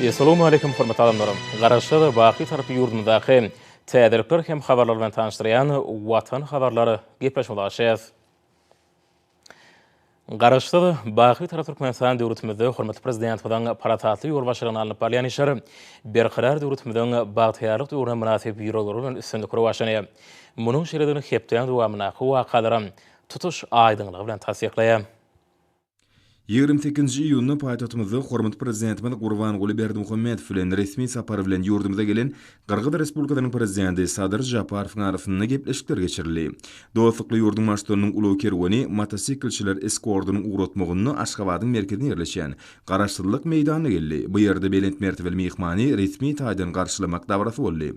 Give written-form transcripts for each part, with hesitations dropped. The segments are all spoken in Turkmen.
Essalawmaleýkim hormatly adamlar! Garaşsyz, baky Taraply ýurdumyzdaky täzelikler hem habarlar bilen tanyşdyrýan Watan habarlar gepleşigimize başlaýarys. Garaşsyz, baky Bitarap Türkmenistan döwletimizde hormatly Prezidentimiziň parasatly ýolbaşçylygynda alnyp barylýan işler Berkarar döwletimiziň bagtyýarlyk döwrüne mynasyp ýörelgeler bilen üstünlikli rowaçlanýar. Munuň şeýledigini hepdäniň dowamyndaky wakalaram tutuş aýdyňlygy bilen tassyklaýar. 28 iýunda paýtagtymyzda hormatly Prezidentimiz Gurbanguly Berdimuhamedow bilen resmi sapar bilen ýurdumyza gelen Gyrgyz Respublikasynyň Prezidenti Sadyr Žaparowyň arasynda gepleşikler geçirildi. Dostlukly ýurduň Baştutanynyň ulag kerweni motosiklçiler eskordynyň ugratmagynda Aşgabadyň merkezinde ýerleşýän Garaşsyzlyk meýdanyna geldi. Bu ýerde belent mertebeli myhmany resmi taýdan garşylamak dabarasy boldy.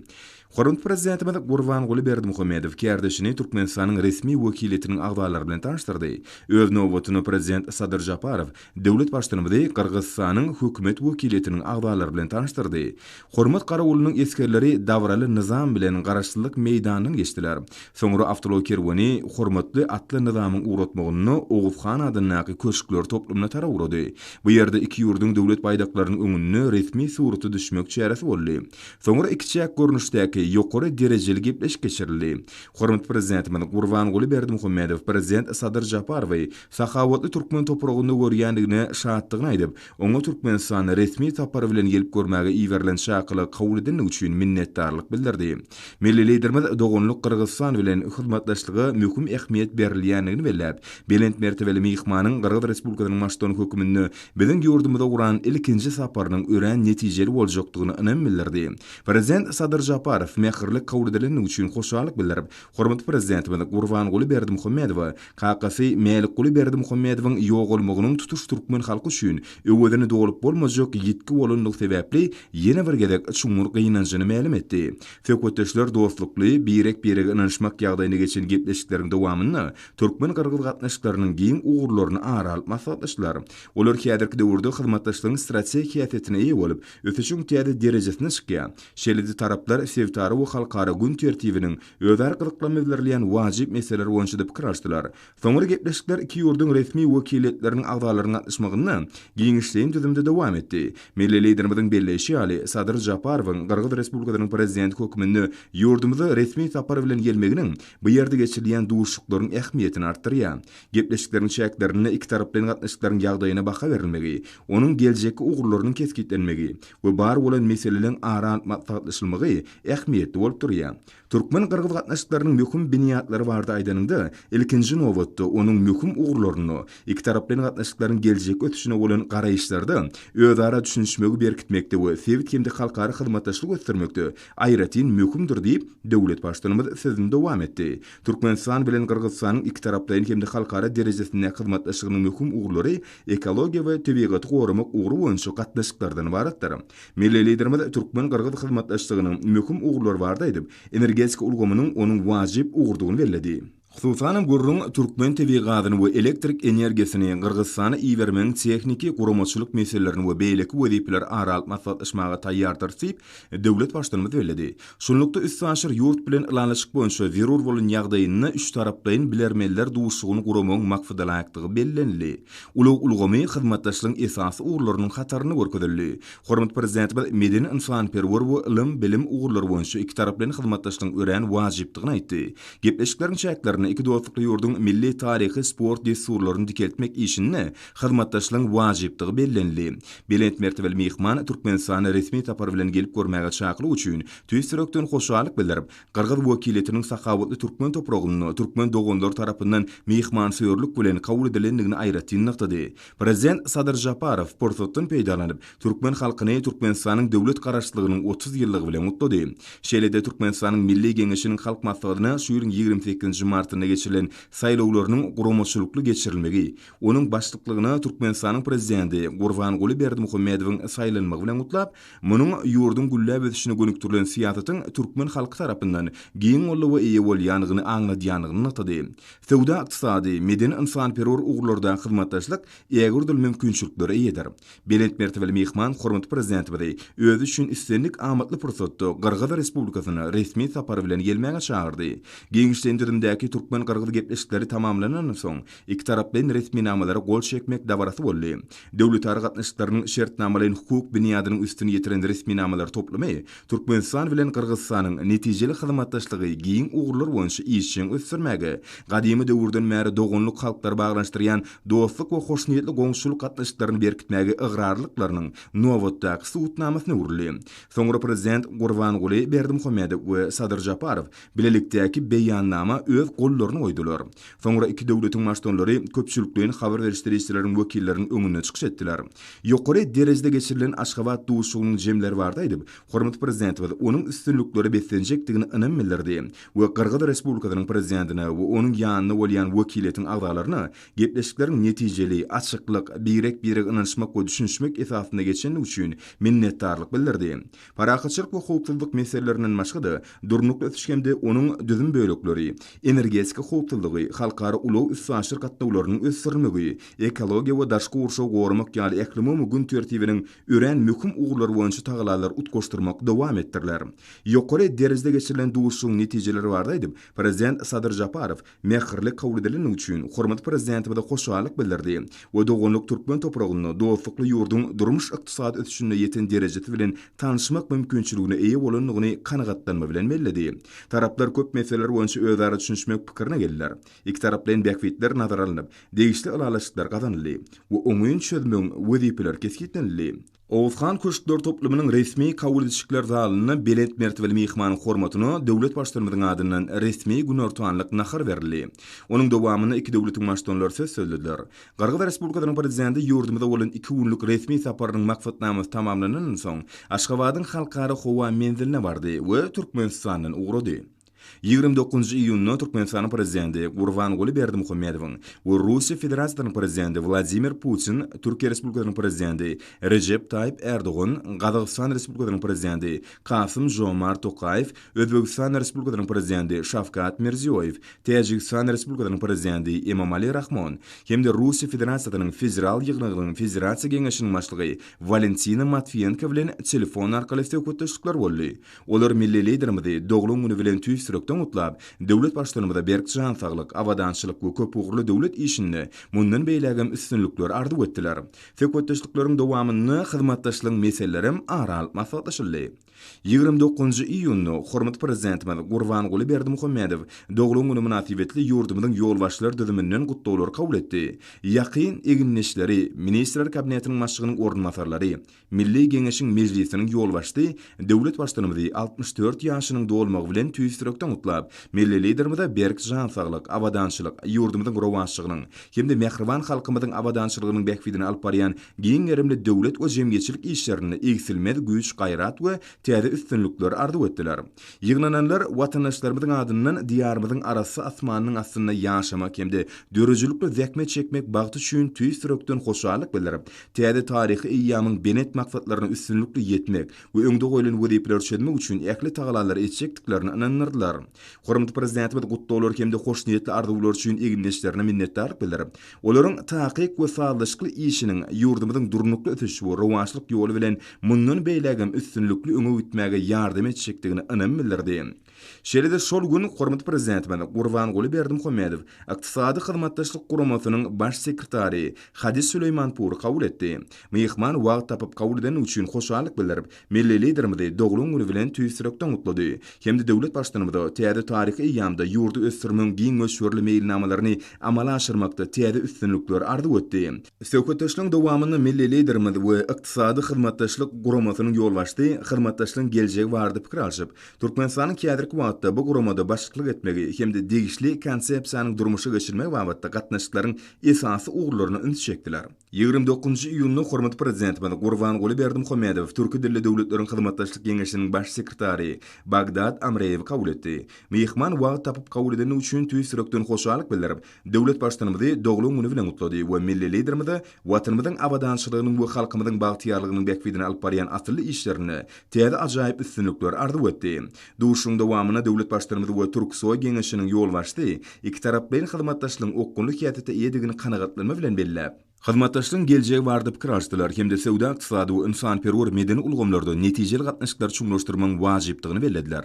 Hormatly Prezidentimiz Gurbanguly Berdimuhamedow kärdeşini Türkmenistanyň resmi wekiliýetiniň agzalary bilen tanyşdyrdy. Öz nobatynda Prezident Sadyr Žaparow döwlet Baştutanymyzy Gyrgyzystanyň Hökümet wekiliýetiniň agzalary bilen tanyşdyrdy. Hormat garawulynyň esgerleri dabaraly nyzam bilen Garaşsyzlyk meýdanyndan geçdiler. Soňra awtoulag kerweni hormatly atly nyzamyň ugratmagynda Oguz han adyndaky köşkler toplumyna tarap ugrady. Bu ýerde iki ýurduň döwlet baýdaklarynyň öňünde resmi surata düşmek çäresi boldy. Soňra ikiçäk görnüşdäki ýokary derejeli gepleşik geçirildi. Hormatly Prezidentimiz Gurbanguly Berdimuhamedow Prezident Sadyr Žaparowy sahawatly türkmen topragynda görýändigine şatdygyny aýdyp, oňa Türkmenistana resmi sapar bilen gelip görmäge iberilen çakylygy kabul edendigi üçin minnetdarlyk bildirdi. Milli Liderimiz doganlyk Gyrgyzystan bilen hyzmatdaşlyga möhüm ähmiýet berilýändigini belläp, belent mertebeli myhmanyň Gyrgyz Respublikasynyň Baştutany hökmünde Biziň ýurdumyza guran ilkinji saparynyň örän netijeli boljakdygyna ynam bildirdi. Prezident Sadyr Žaparow mähirli kabul edilendigi üçin hoşallyk bildirip, hormatly Prezidentimiz Gurbanguly Berdimuhamedowa kakasy Mälikguly Berdimuhamedowyň ýogalmagynyň tutuş türkmen halky üçin öwezini dolup bolmajak ýitgi bolandygy sebäpli ýene bir gezek çuňňur gynanjyny mälim etdi. Söhbetdeşler dostlukly, birek-birege ynanyşmak ýagdaýynda geçen gepleşikleriň dowamynda Türkmen-gyrgyz gatnaşyklarynyň giň ugurlaryny ara alyp maslahatlaşdylar. Olar häzirki döwürde hyzmatdaşlygyň strategik häsiýetine eýe bolup, ösüşiň täze derejesine çykýar. Şeýle-de taraplar sebitara we halkara gün tertibiniň özara gyzyklanma bildirilýän wajyp meseleleri boýunça-da pikir alyşdylar. Soňra gepleşikler iki ýurduň resmi wekiliýetleriniň agzalarynyň gatnaşmagynda giňişleýin düzümde dowam etdi. Milli Liderimiziň belleýşi ýaly, Sadyr Žaparowyň Gyrgyz Respublikasynyň Prezidenti hökmünde ýurdumyza resmi sapar bilen gelmeginiň Bu ýerde geçirilýän duşuşyklaryň ähmiýetini artdyrýar. Gepleşikleriň çäklerinde ikitaraplaýyn gatnaşyklaryň ýagdaýyna baha berilmegi, onuň geljekki ugurlarynyň kesgitlenmegi we bar bolan meseleleriň ara alyp maslahatlaşylmagy ähmiýetli bolup durýar. Türkmen-gyrgyz gatnaşyklarynyň möhüm binýatlary barada aýdanyňda, ilkinji nobatda, onuň möhüm ugurlarynda, ikitaraplaýyn gatnaşyklaryň geljekki ösüşine bolan garaýyşlarda özara düşünişmegi berkitmekde we sebit hem-de halkara hyzmatdaşlygy ösdürmekde aýratyn möhümdir diýip, döwlet Baştutanymyz sözüni dowam etdi. Türkmenistan bilen Gyrgyzystanyň ikitaraplaýyn hem-de halkara derejesindäki hyzmatdaşlygynyň möhüm ugurlary ekologiýa we tebigaty goramak ugry boýunça gatnaşyklardan ybaratdyr. Milli Liderimiz türkmen-gyrgyz hyzmatdaşlygynyň möhüm ugurlary barada aýdyp, energetika ulgamynyň onuň wajyp ugurdygyny belledi. Hususanam gürrüň türkmen tebigy gazyny we elektrik energiýasyny Gyrgyzystana ibermegiň tehniki, guramaçylyk meselelerini we beýleki wezipeleri ara alyp maslahatlaşmaga taýýardyrys diýip, döwlet Baştutanymyz belledi. Şunlukda üstaşyr ýurt bilen ylalaşyk boýunça zerur bolan ýagdaýynda üçtaraplaýyn bilermenler duşuşygyny guramagyň maksadalaýykdygy bellenildi. Ulag ulgamy hyzmatdaşlygyň esasy ugurlarynyň hatarynda görkezildi. Hormatly Prezidentimiz medeni-ynsanperwer we ylym-bilim ugurlary boýunça ikitaraplaýyn hyzmatdaşlygyň örän wajypdygyny aýtdy. Gepleşikleriň çäklerinde iki dostlukly ýurduň milli taryhy-sport dessurlaryny dikeltmek işinde hyzmatdaşlygyň wajypdygy bellenildi. Belent mertebeli myhman Türkmenistana resmi sapar bilen gelip görmäge çakylyk üçin tüýs ýürekden hoşallyk bildirip, gyrgyz wekiliýetiniň sahawatly türkmen topragynda türkmen doganlary tarapyndan myhmansöýerlik bilen kabul edilendigini aýratyn nygtady. Prezident Sadyr Žaparow pursatdan peýdalanyp, Türkmen halkyny Türkmenistanyň döwlet Garaşsyzlygynyň 30 ýyllygy bilen gutlady. Şeýle-de Türkmenistanyň Milli Geňeşiniň Halk Maslahatyna şu ýylyň 28 nji martynda geçirilen saýlawlarynyň guramaçylykly geçirilmegi, onuň başlyklygyna Türkmenistanyň Prezidenti Gurbanguly Berdimuhamedowyň saýlanmagy bilen gutlap, munuň ýurduň gülläp ösüşine gönükdirilen syýasatyň türkmen halky tarapyndan giň goldawa eýe bolýandygyny aňladýandygyny nygtady. Söwda-ykdysady, medeni-ynsanperwer ugurlardaky hyzmatdaşlyk ägirt uly mümkinçiliklere eýedir. Belent mertebeli myhman hormatly Prezidentimizi özi üçin islendik amatly pursatda Gyrgyz Respublikasyna resmi sapar bilen gelmäge çagyrdy. Giňişleýin düzümdäki Türkmen. türkmen-gyrgyz gepleşikleri tamamlanandan soň, ikitaraplaýyn resminamalara gol çekmek dabarasy boldy. Döwletara gatnaşyklarynyň şertnamalaýyn-hukuk binýadynyň üstüni ýetiren resminamalar toplumy Türkmenistan bilen Gyrgyzystanyň netijeli hyzmatdaşlygy giň ugurlar boýunça işjeň ösdürmäge, gadymy döwürden bäri doganlyk halklary baglanyşdyrýan dostluk we hoşniýetli goňşuçylyk gatnaşyklaryny berkitmäge ygrarlylyklarynyň nobatdaky subutnamasyna öwrüldi. Soňra prezident Gurbanguly Berdimuhamedow we Sadyr Žaparow bilelikdäki Beýannama öz gollaryny goýdular. Soňra iki döwletiň Baştutanlary köpçülikleýin habar beriş serişdeleriniň wekilleriniň öňünde çykyş etdiler. Ýokary derejede geçirilen Aşgabat duşuşygynyň jemleri barada aýdyp, hormatly Prezidentimiz onuň üstünliklere beslenjekdigine ynam bildirdi we Gyrgyz Respublikasynyň Prezidentine we onuň ýanynda bolýan wekiliýetiň agzalaryna gepleşikleriň netijeli, açyklyk, birek-birege ynanyşmak we düşünişmek esasynda geçendigi üçin minnetdarlyk bildirdi. Parahatçylyk we howpsuzlyk meselelerinden başga-da, durnukly ösüş hem-de onuň düzüm bölekleri, energetika howpsuzlygy, halkara ulag-üstaşyr gatnawlarynyň ösdürilmegi, ekologiýa we daşky gurşawy goramak ýaly ählumumy gün tertibiniň örän möhüm ugurlary boýunça tagallalary utgaşdyrmak dowam etdiriler. Ýokary derejede geçirilen duşuşygyň netijeleri barada aýdyp, Prezident Sadyr Žaparow mähirli kabul edilendigi üçin hormatly Prezidentimize hoşallyk bildirdi we doganlyk türkmen topragynda dostlukly ýurduň durmuş-ykdysady ösüşinde ýeten derejesi bilen tanyşmak mümkinçiligine eýe bolandygyny kanagatlanma bilen belledi. Taraplar köp meseleler boýunça özara düşünişmek pikirine geldiler. Ikitaraplaýyn bähbitler nazara alnyp, degişli ylalaşyklar gazanyldy we oňyn çözmegiň wezipeleri kesgitlenildi. Oguzhan köşkler toplumynyň resmi kabul edişikler zalynda belent mertebeli myhmanyň hormatyna döwlet Baştutanymyzyň adyndan resmi günortanlyk nahar berildi. Onuň dowamynda iki döwletiň Baştutanlary söz sözlediler. Gyrgyz Respublikasynyň Prezidenti ýurdumyza bolan iki günlük resmi saparynyň maksatnamasy tamamlanandan soň, Aşgabadyň Halkara howa menziline bardy we Türkmenistandan ugrady. 29 iýunda Türkmenistanyň Prezidenti Gurbanguly Berdimuhamedowyň we Russiýa Federasiýasynyň Prezidenti Wladimir Putin, Türkiýe Respublikasynyň Prezidenti Rejep Taýyp Ärdogan, Gazagystan Respublikasynyň Prezidenti Kasym-Žomart Tokaýew, Özbegistan Respublikasynyň Prezidenti Şawkat Mirziýoýew, Täjigistan Respublikasynyň Prezidenti Emomali Rahmon hem-de Russiýa Federasiýasynyň Federal Ýygnagynyň Federasiýa Geňeşiniň Başlygy Walentina Matwiýenko bilen telefon arkaly söhbetdeşlikler boldy. Olar milli Liderimizi doglan güni bilen tüýs ýürekden gutlap, döwlet Baştutanymyza berk jan saglyk, abadançylyk we köpugurly döwlet işinde mundan beýlägem üstünlikler arzuw etdiler. Söhbetdeşlikleriň dowamynda hyzmatdaşlygyň meselelerem ara alyp maslahatlaşyldy. 29 iýunda hormatly Prezidentimiz Gurbanguly Berdimuhamedow doglan güni mynasybetli ýurdumyzyň ýolbaşçylar düzüminden gutlaglary kabul etdi. Ýakyn egindeşleri, Ministrler Kabinetiniň Başlygynyň orunbasarlary, Milli Geňeşiň Mejlisiniň ýolbaşçysy döwlet Baştutanymyzy 64 ýaşynyň dolmagy bilen tüýs ýürekden gutlap, milli Liderimize berk jan saglyk, abadançylyk, ýurdumyzyň rowaçlygynyň hem-de mähriban halkymyzyň abadançylygynyň bähbidine alyp barýan giň gerimli döwlet we jemgyýetçilik işlerinde egsilmez güýç-gaýrat we täze üstünlikleri arzuw etdiler. Ýygnananlar watandaşlarymyzyň adyndan Diýarymyzyň arassa asmanynyň astynda ýaşamak hem-de döredijilikli zähmet çekmek bagty üçin tüýs ýürekden hoşallyk bildirip, Täze taryhy eýýamyň belent maksatlaryna üstünlikli ýetmek we öňde goýlan wezipeleri çözmek üçin ähli tagallalary etjekdiklerine ynandyrdylar. Hormatly Prezidentimiz gutlaglar hem-de hoşniýetli arzuwlar üçin egindeşlerine minnetdarlyk bildirip, olaryň takyk we sazlaşykly işiniň ýurdumyzyň durnukly ösüş we rowaçlyk ýoly bilen mundan beýlägem üstünlikli öňe gitmäge ýardam etjekdigine ynam bildirdi. Şeýle-de şol gün hormatly Prezidentimiz Gurbanguly Berdimuhamedow Ykdysady Hyzmatdaşlyk Guramasynyň Baş sekretary Hadi Süleýmanpury kabul etdi. Myhman wagt tapyp kabul edendigi üçin hoşallyk bildirip, milli Liderimizi doglan güni bilen tüýs ýürekden gutlady hem-de döwlet Baştutanymyza täze taryhy eýýamda ýurdy ösdürmegiň giň möçberli meýilnamalaryny amala aşyrmakda täze üstünlikleri arzuw etdi. Söhbetdeşligiň dowamynda milli Liderimiz we Ykdysady Hyzmatdaşlyk Guramasynyň ýolbaşçysy hyzmatdaşlygyň geljegi barada pikir alşyp, Türkmenistanyň häzirki wagtda bu guramada başlyklyk etmegi hem-de degişli Konsepsiýanyň durmuşa geçirilmegi babatda gatnaşyklaryň esasy ugurlaryna üns çekdiler. 29 iýunda hormatly Prezidentimiz Gurbanguly Berdimuhamedow Türki dilli döwletleriň hyzmatdaşlyk geňeşiniň Baş sekretary Bagdad Amreýewi kabul etdi. Myhman wagt tapyp kabul edendigi üçin tüýs ýürekden hoşallyk bildirip, Döwlet Baştutanymyzy doglan güni bilen gutlady we milli Liderimize Watanymyzyň abadançylygynyň we halkymyzyň bagtyýarlygynyň bähbidine alyp barýan asylly işlerinde täze ajaýyp üstünlikleri arzuw etdi. Duşuşygyň dowamynda döwlet Baştutanymyz we Türksoý geňeşiniň ýolbaşçysy ikitaraplaýyn hyzmatdaşlygyň okgunly häsiýete eýedigini kanagatlanma bilen belläp. Hyzmatdaşlygyň geljegi barada pikir alyşdylar hem-de söwda-ykdysady we ynsanperwer-medeni ulgamlarda netijeli gatnaşyklary çuňlaşdyrmagyň wajypdygyny bellediler.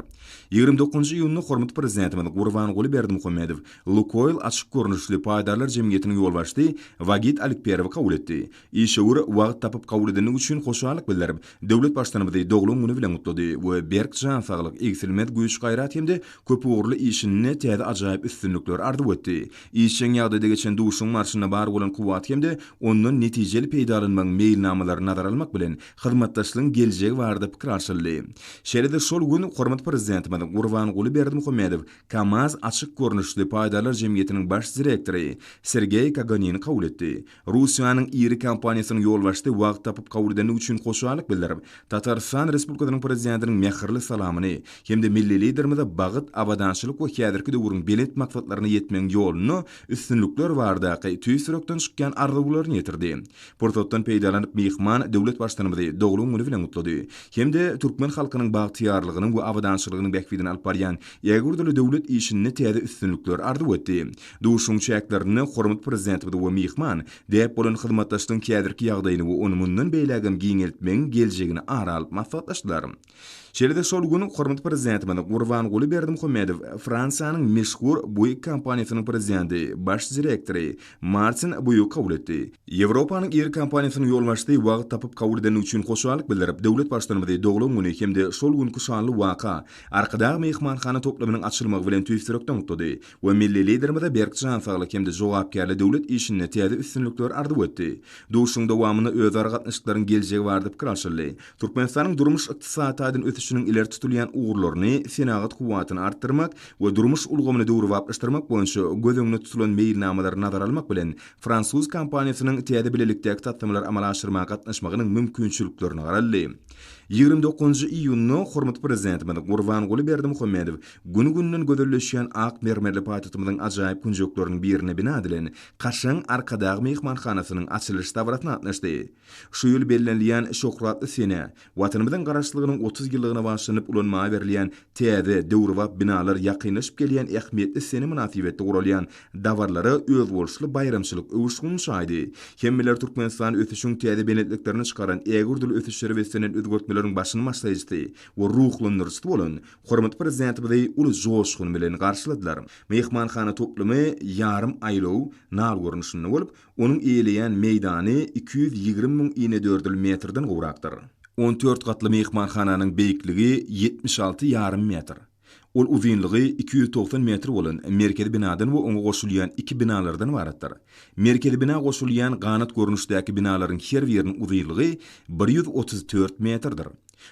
29 iýunda hormatly Prezidentimiz Gurbanguly Berdimuhamedow Lukoýl açyk görnüşli paýdarlar jemgyýetiniň ýolbaşçysy Wagit Alikperowy kabul etdi. Işewür wagt tapyp kabul edendigi üçin hoşallyk bildirip, döwlet Baştutanymyzy doglan güni bilen gutlady we berk jan saglyk, egsilmez güýç-gaýrat hem-de köpugurly işinde täze ajaýyp üstünlikler arzuw etdi. Işjeň ýagdaýda geçen duşuşygyň barşynda bar bolan kuwwaty hem-de ondan netijeli peýdalanmagyň meýilnamalaryny nazara almak bilen, hyzmatdaşlygyň geljegi barada pikir alşyldy. Şeýle-de şol gün hormatly Prezidentimiz Gurbanguly Berdimuhamedow KAMAZ açyk görnüşli paýdarlar jemgyýetiniň baş direktory Sergeý Kaganini kabul etdi. Russiýanyň iri kompaniýasynyň ýolbaşçysy wagt tapyp kabul edendigi üçin hoşallyk bildirip, Tatarystan Respublikasynyň Prezidentiniň mähirli salamyny hem-de milli Liderimize bagt, abadançylyk we häzirki döwrüň belent maksatlaryna ýetmegiň ýolunda üstünlikler baradaky tüýs ýürekden çykýan arzuwlaryny ýetirdi. Pursatdan peýdalanyp, myhman döwlet Baştutanymyzy doglan güni bilen gutlady hem-de türkmen halkynyň bagtyýarlygynyň we abadançylygynyň bähbidine alyp barýan ägirdüli döwlet işinde täze üstünlikler arzuw etdi. Duşuşygyň çäklerinde hormatly Prezidentimiz we myhman däp bolan hyzmatdaşlygyň häzirki ýagdaýyny we ony mundan beýlägem giňeltmegiň geljegini ara alyp maslahatlaşdylar. Şeýle-de şol gün hormatly Prezidentimiz Gurbanguly Berdimuhamedow Fransiýanyň meşhur Buig kompaniýasynyň prezidenti, baş direktory Martin Buigi kabul etdi. Ýewropanyň iri kompaniýasynyň ýolbaşçysy wagt tapyp kabul edendigi üçin hoşallyk bildirip, döwlet Baştutanymyzy doglan güni hem-de şol günki şanly waka, Arkadag myhmanhana toplumynyň açylmagy bilen tüýs ýürekden gutlady. We milli Liderimize berk jan saglyk hem-de jogapkärli döwlet işinde täze üstünlikler arzuw etdi. Duşuşygyň dowamynda özara gatnaşyklaryň geljegi barada pikir alşyldy. Türkmenistanyň durmuş-ykdysady taýdan ösüşiniň ileri tutulýan ugurlaryny, senagat kuwwatyny artdyrmak we durmuş ulgamyny döwrebaplaşdyrmak boýunça göz öňünde tutulan meýilnamalary nazara almak bilen, fransuz kompaniýasynyň täze bilelikdäki taslamalary amala aşyrmaga gatnaşmagynyň mümkinçiliklerine garaldy. 29 iýunda hormatly Prezidentimiz Gurbanguly Berdimuhamedow Gün-günden gözelleşýän ak mermerli paýtagtymyzyň ajaýyp künjekleriniň birinde bina edilen kaşaň Arkadag myhmanhanasynyň açylyş dabarasyna gatnaşdy. Şu ýyl bellenilýän şöhratly senä, Watanymyzyň Garaşsyzlygynyň 30 ýyllygyna bagyşlanyp ulanmaga berilýän täze, döwrebap binalar ýakynlaşyp gelýän ähmiýetli sene mynasybetli guralýan dabaralara özboluşly baýramçylyk öwüşginini çaýdy. Hemmeler Türkmenistany ösüşiň täze belentliklerine çykaran ägirdüli ösüşlere beslenen özgertmeleriň başyny başlaýjysy we ruhlandyryjysy bolan Hormatly Prezidentimizi uly joşgun bilen garşyladylar. Myhmanhana toplumy ýarym aýlaw nal görnüşinde bolup, onuň eýeleýän meýdany 220 müň inedördül metrden gowrakdyr. On dört gatly myhmanhananyň beýikligi 76 ýarym metr. Ol uzynlygy 290 metr bolan merkezi binadan we oňa goşulýan iki binalardan ybaratdyr. Merkezi bina goşulýan ganat görnüşdäki binalaryň her biriniň uzynlygy 134 metrdir.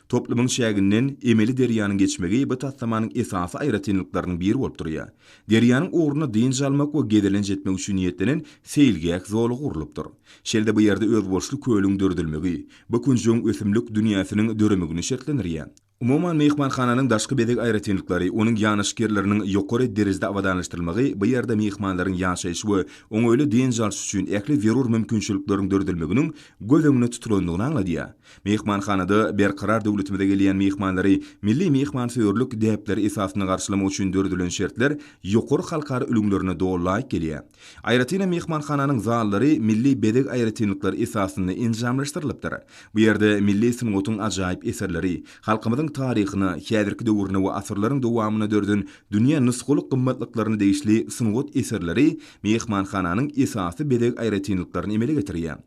Toplumyň çäginden emeli derýanyň geçmegi bu taslamanyň esasy aýratynlyklarynyň biri bolup durýar. Derýanyň ugrunda dynç almak we gezelenç etmek üçin niýetlenen seýilgäh zolagy gurlupdyr. Şeýle-de bu ýerde özboluşly kölüň döredilmegi, bu künjegiň ösümlik dünýäsiniň döremegini şertlendirýär. Umuman, myhmanhananyň daşky bezeg aýratynlyklary, onuň ýanaşyk ýerleriniň ýokary derejede abadanlaşdyrylmagy bu ýerde myhmanlaryň ýaşaýşy we oňaýly dynç alşy üçin ähli zerur mümkinçilikleriň döredilmeginiň göz öňünde tutulandygyny aňladýar. Myhmanhanada Berkarar döwletimize gelýän myhmanlary milli myhmansöýerlik däpleri esasynda garşylamak üçin döredilen şertler ýokary halkara ülňülerine doly laýyk gelýär. Aýratynam myhmanhananyň zallary milli bezeg aýratynlyklary esasynda enjamlaşdyrylypdyr. Bu ýerde milli sungatyň ajaýyp eserleri, halkymyzyň taryhyna, häzirki döwrüne we asyrlaryň dowamynda döreden dünýä nusgalyk gymmatlyklaryna degişli sungat eserleri myhmanhananyň esasy bezeg aýratynlyklaryny emele getirýär.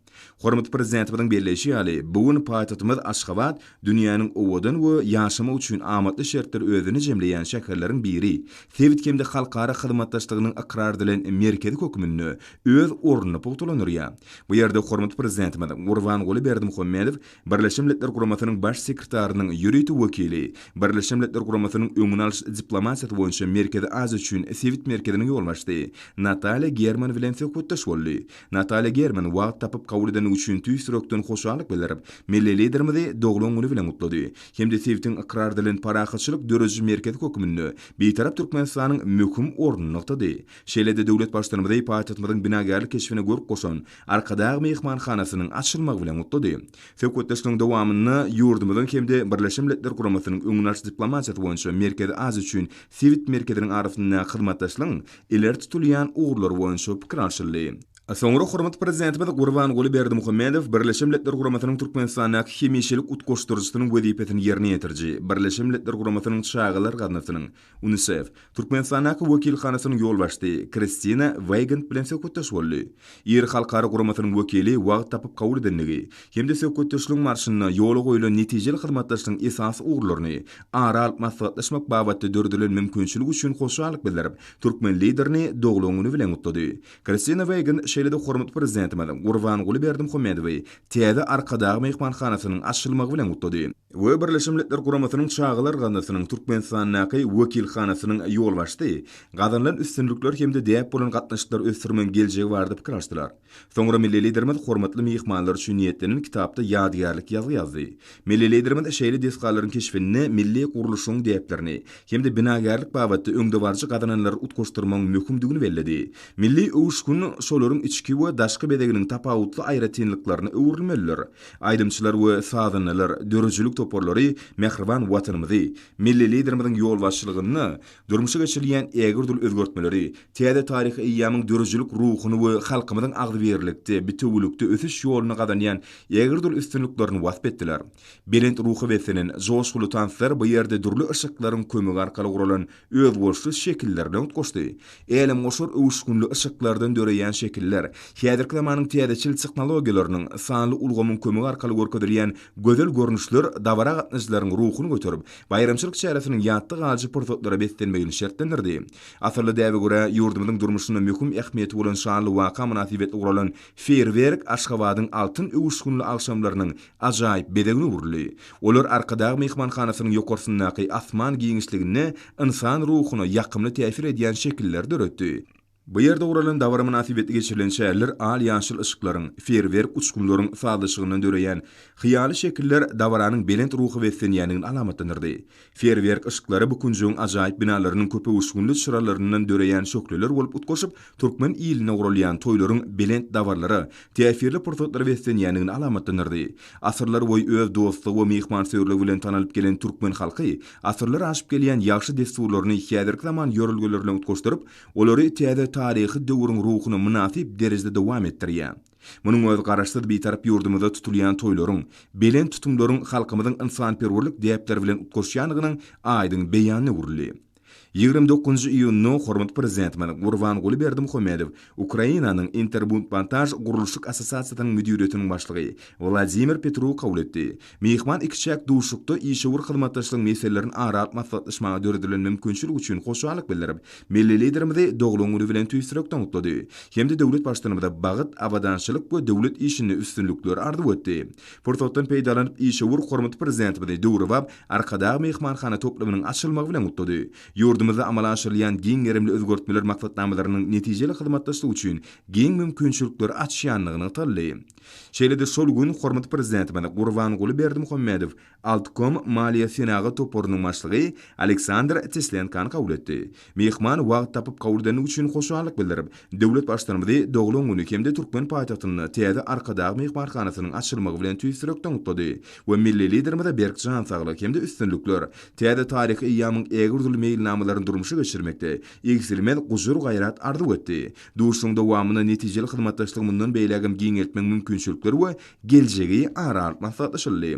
Hormatly Prezidentimiziň belleýşi ýaly, bu gün paýtagtymyz Aşgabat dünýäniň owadan we ýaşamak üçin amatly şertleri özünde jemleýän şäherleriň biri, sebit hem-de halkara hyzmatdaşlygynyň ykrar edilen merkezi hökmünde öz ornuny pugtalandyrýar. Bu ýerde hormatly Prezidentimiz Gurbanguly Berdimuhamedow Birleşen Milletler Guramasynyň Baş sekretarynyň ýörite wekili, Birleşen Milletler Guramasynyň Öňüni alyş diplomatiýasy boýunça Merkezi Aziýa üçin sebit merkeziniň ýolbaşçysy Natalýa German bilen söhbetdeş boldy. Natalýa German wagt tapyp kabul edendigi üçin tüýs ýürekden hoşallyk bildirip, milli Liderimizi doglan güni bilen gutlady hem-de sebitiň ykrar edilen parahatçylyk dörediji merkezi hökmünde Bitarap Türkmenistanyň möhüm ornuny nygtady. Şeýle-de döwlet Baştutanymyzy paýtagtymyzyň binagärlik keşbine görk goşan Arkadag myhmanhanasynyň açylmagy bilen gutlady. Söhbetdeşligiň dowamynda ýurdumyzyň hem-de Birleşen Milletler Guramasynyň öňüni alyş diplomatiýasy boýunça Merkezi Aziýa üçin sebit merkeziniň arasyndaky hyzmatdaşlygyň ileri tutulýan ugurlary boýunça pikir alşyldy. Soňra hormatly Prezidentimiz Gurbanguly Berdimuhamedow Birleşen Milletler Guramasynyň Türkmenistandaky hemişelik utgaşdyryjysynyň wezipesini ýerine ýetiriji, Birleşen Milletler Guramasynyň Çagalar gaznasynyň, UNISEF, Türkmenistandaky wekilhanasynyň ýolbaşçysy Kristina Weýgand bilen söhbetdeş boldy. Iri halkara guramasynyň wekili wagt tapyp kabul edendigi hem-de söhbetdeşligiň barşynda ýola goýlan netijeli hyzmatdaşlygyň esasy ugurlaryny ara alyp maslahatlaşmak babatda döredilen mümkinçilik üçin hoşallyk bildirip, türkmen Liderini doglan güni bilen gutlady. Kristina Weýgand şeýle-de hormatly Prezidentimiz Gurbanguly Berdimuhamedowy täze Arkadag myhmanhanasynyň açylmagy bilen gutlady. We Birleşen Milletler Guramasynyň Çagalar gaznasynyň Türkmenistandaky wekilhanasynyň ýolbaşçysy gazanylan üstünlikler hem-de däp bolan gatnaşyklary ösdürmegiň geljegi barada pikir alyşdylar. Soňra milli Liderimiz hormatly myhmanlar üçin niýetlenen kitapda ýadygärlik ýazgy ýazdy. Milli Liderimiz şeýle desgalaryň keşbinde milli gurluşygyň däplerini hem-de binagärlik babatda öňdebaryjy gazananlary utgaşdyrmagyň möhümdigini belledi. Milli öwüşgin şolaryň içki we daşky bezeginiň tapawutly aýratynlyklaryna öwrülmelidir. Aýdymçylar we sazandalar, döredijilik toparlary mähriban Watanymyzy, Milli Liderimiziň ýolbaşçylygynda durmuşa geçirilýän ägirt uly özgertmeleri, täze taryhy eýýamyň döredijilik ruhuny we halkymyzyň agzybirlikde, bitewülikde ösüş ýolunda gazanýan ägirt uly üstünliklerini wasp etdiler. Belent ruha beslenen joşguly tanslar bu ýerde dürli yşyklaryň kömegi arkaly guralan özboluşly şekiller bilen utgaşdy. Älemgoşar öwüşginli yşyklardan döreýän şekiller, häzirki zamanyň täzeçil tehnologiýalarynyň, sanly ulgamyň kömegi arkaly görkezilýän gözel görnüşler dabara gatnaşyjylaryň ruhuny göterip, baýramçylyk çäresiniň ýatda galyjy pursatlara beslenmegini şertlendirdi. Asylly däbe görä, ýurdumyzyň durmuşynda möhüm ähmiýeti bolan şanly waka mynasybetli guralan feýerwerk Aşgabadyň altyn öwüşginli agşamlarynyň ajaýyp bezegine öwrüldi. Olar Arkadag myhmanhanasynyň ýokarsyndaky asman giňişliginde ynsan ruhuna ýakymly täsir edýän şekilleri döretdi. Bu ýerde guralan dabara mynasybetli geçirilen çäreler al-ýaşyl yşyklaryň, feýerwerk uçgunlaryň sazlaşygyndan döreýän hyýaly şekiller dabaranyň belent ruha beslenýändigini alamatlandyrdy. Feýerwerk yşyklary bu künjegiň ajaýyp binalarynyň köpöwüşginli çyralaryndan döreýän şöhleler bolup utgaşyp, türkmen ilinde guralýan toýlaryň belent dabaralara, täsirli pursatlara beslenýändigini alamatlandyrdy. Asyrlar boýy öz dostlugy we myhmansöýerligi bilen tanalyp gelen türkmen halky asyrlar aşyp gelýän ýagşy dessurlaryny häzirki zaman ýörelgeleri bilen utgaşdyryp, olary täze taryhy döwrüň ruhuna mynasyp derejede dowam etdirýär. Munuň özi Garaşsyz, Bitarap ýurdumyzda tutulýan toýlaryň, belent tutumlaryň halkymyzyň ynsanperwerlik däpleri bilen utgaşýandygynyň aýdyň beýanyna öwrüldi. 29 iýunda hormatly Prezidentimiz Gurbanguly Berdimuhamedow Ukrainanyň Interbudmontaž gurluşyk assosiasiýasynyň müdiriýetiniň başlygy Wladimir Petruwy kabul etdi. Myhman ikiçäk duşuşykda işewür hyzmatdaşlygyň meselelerini ara alyp maslahatlaşmaga döredilen mümkinçilik üçin hoşallyk bildirip, milli Liderimizi doglan güni bilen tüýs ýürekden gutlady hem-de döwlet Baştutanymyza bagt, abadançylyk we döwlet işinde üstünlikleri arzuw etdi. Pursatdan peýdalanyp, işewür hormatly Prezidentimizi döwrebap Arkadag myhmanhana toplumynyň açylmagy bilen gutlady. Ýurdumyzda amala aşyrylýan giň gerimli özgertmeler maksatnamalarynyň netijeli hyzmatdaşlyk üçin giň mümkinçilikleri açýandygy nygtaldy. Şeýle-de şol gün hormatly Prezidentimiz Gurbanguly Berdimuhamedow Altkom maliýe-senagat toparynyň başlygy Aleksandr Teslenkany kabul etdi. Myhman wagt tapyp kabul edendigi üçin hoşallyk bildirip, döwlet Baştutanymyzy doglan güni hem-de türkmen paýtagtynda täze Arkadag myhmanhanasynyň açylmagy bilen tüýs ýürekden gutlady we milli Liderimize berk jan saglyk hem-de üstünlikler, täze taryhy eýýamyň ägirt uly meýilnamalaryny durmuşa geçirmekde egsilmez gujur-gaýrat arzuw etdi. Duşuşygyň dowamynda netijeli hyzmatdaşlygy mundan beýlägem giňeltmegiň mümkinçilikleri we geljegi ara alyp maslahatlaşyldy.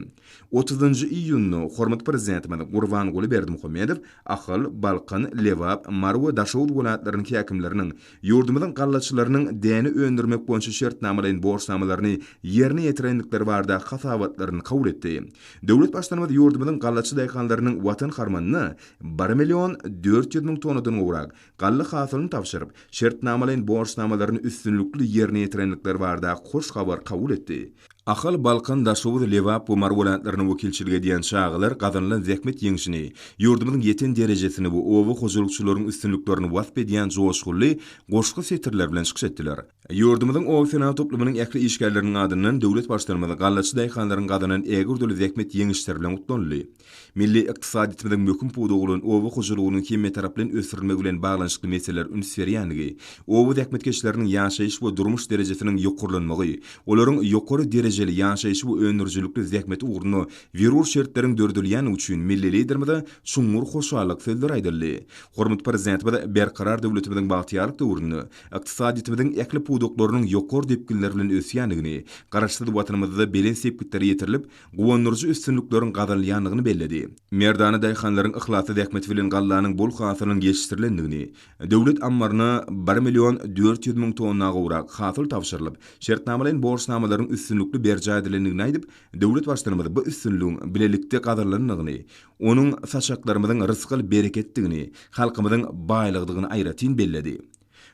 Otuzynjy iýunda hormatly Prezidentimiz Gurbanguly Berdimuhamedow Ahal, Balkan, Lebap, Mary we Daşoguz welaýatlarynyň häkimleriniň, ýurdumyzyň gallaçylarynyň däne öndürmek boýunça şertnamalaýyn borçnamalaryny ýerine ýetirendikleri baradaky hasabatlaryny kabul etdi. Döwlet Baştutanymyz ýurdumyzyň gallaçy daýhanlarynyň Watan harmanyna bir million 400 müň tonnadan gowrak galla hasylyny tabşyryp, şertnamalaýyn borçnamalaryny üstünlikli ýerine ýetirendikleri baradaky hoş habary kabul etdi. Ahal, Balkan, Daşoguz, Lebap we Mary welaýatlaryna wekilçilik edýän çagalar gazanylan zähmet ýeňşini, ýurdumyzyň ýeten derejesini we oba hojalykçylaryň üstünliklerini wasp edýän joşgunly goşgy setirleri bilen çykyş etdiler. Ýurdumyzyň oba senagat toplumynyň ähli işgärleriniň adyndan döwlet Baştutanymyz gallaçy daýhanlaryň gazanan ägirt uly zähmet ýeňişleri bilen gutlanyldy. Milli ykdysadyýetimiziň möhüm pudagy bolan oba hojalygynyň hemmetaraplaýyn ösdürilmegi bilen baglanyşykly meselelere üns berýändigi, oba zähmetkeşleriniň ýaşaýyş we durmuş derejesiniň ýokarlanmagy, olaryň ýokary derejeli. derejeli ýaşaýşy we öndürijilikli zähmeti ugrunda zerur şertleriň döredilýändigi üçin milli Liderimize çuňňur hoşallyk sözleri aýdyldy. Hormatly Prezidentimiz Berkarar döwletimiziň bagtyýarlyk döwründe ykdysadyýetimiziň ähli pudaklarynyň ýokary depginler bilen ösýändigini, Garaşsyz Watanymyzda belent sepgitlere ýetirilip, guwandyryjy üstünlikleriň gazanylýandygyny belledi. Merdana daýhanlaryň yhlasly zähmeti bilen gallanyň bol hasylynyň ýetişdirilendigini, döwlet ammaryna bir million 400 müň tonna gowrak hasyl tabşyrylyp, şertnamalaýyn borçnamalaryň üstünlikli berjaý edilendigini aýdyp, döwlet Baştutanymyz bu üstünligiň bilelikde gazanylandygyny, onuň saçaklarymyzyň rysgal-bereketdigini, halkymyzyň baýlygydygyny aýratyn belledi.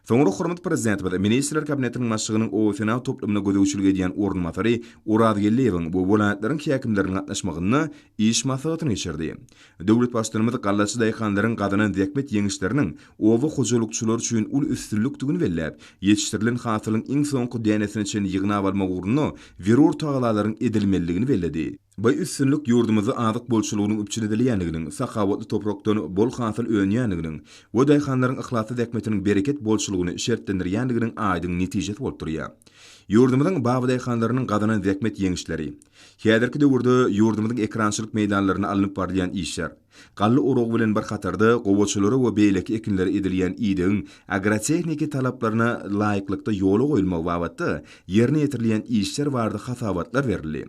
Soňra hormatly Prezidentimiz Ministrler Kabinetiniň Başlygynyň oba-senagat toplumyna gözegçilik edýän orunbasary Oraz Geldiýewiň we welaýatlaryň häkimleriniň gatnaşmagynda iş maslahatyny geçirdi. Döwlet Baştutanymyz gallaçy daýhanlaryň gazanan zähmet ýeňişleriniň oba hojalykçylary üçin uly üstünlikdigini belläp, ýetişdirilen hasylyň iň soňky dänesine çenli ýygnap almak ugrunda zerur tagallalaryň edilmelidigini belledi. Bu üstünlik ýurdumyzda azyk bolçulygynyň üpjün edilýändiginiň, sahawatly toprakdan bol hasyl önýändiginiň we daýhanlaryň yhlasly zähmetiniň bereket bolçulygyny şertlendirýändiginiň aýdyň netijesi bolup durýar. Ýurdumyzyň babadaýhanlarynyň gazanan zähmet ýeňişleri, häzirki döwürde ýurdumyzyň ekerançylyk meýdanlarynda alnyp barylýan işler, galla oragy bilen bir hatarda gowaçalara we beýleki ekinlere edilýän idegiň agrotehniki talaplaryna laýyklykda ýola goýulmagy babatda ýerine ýetirilýän işler barada hasabatlar berildi.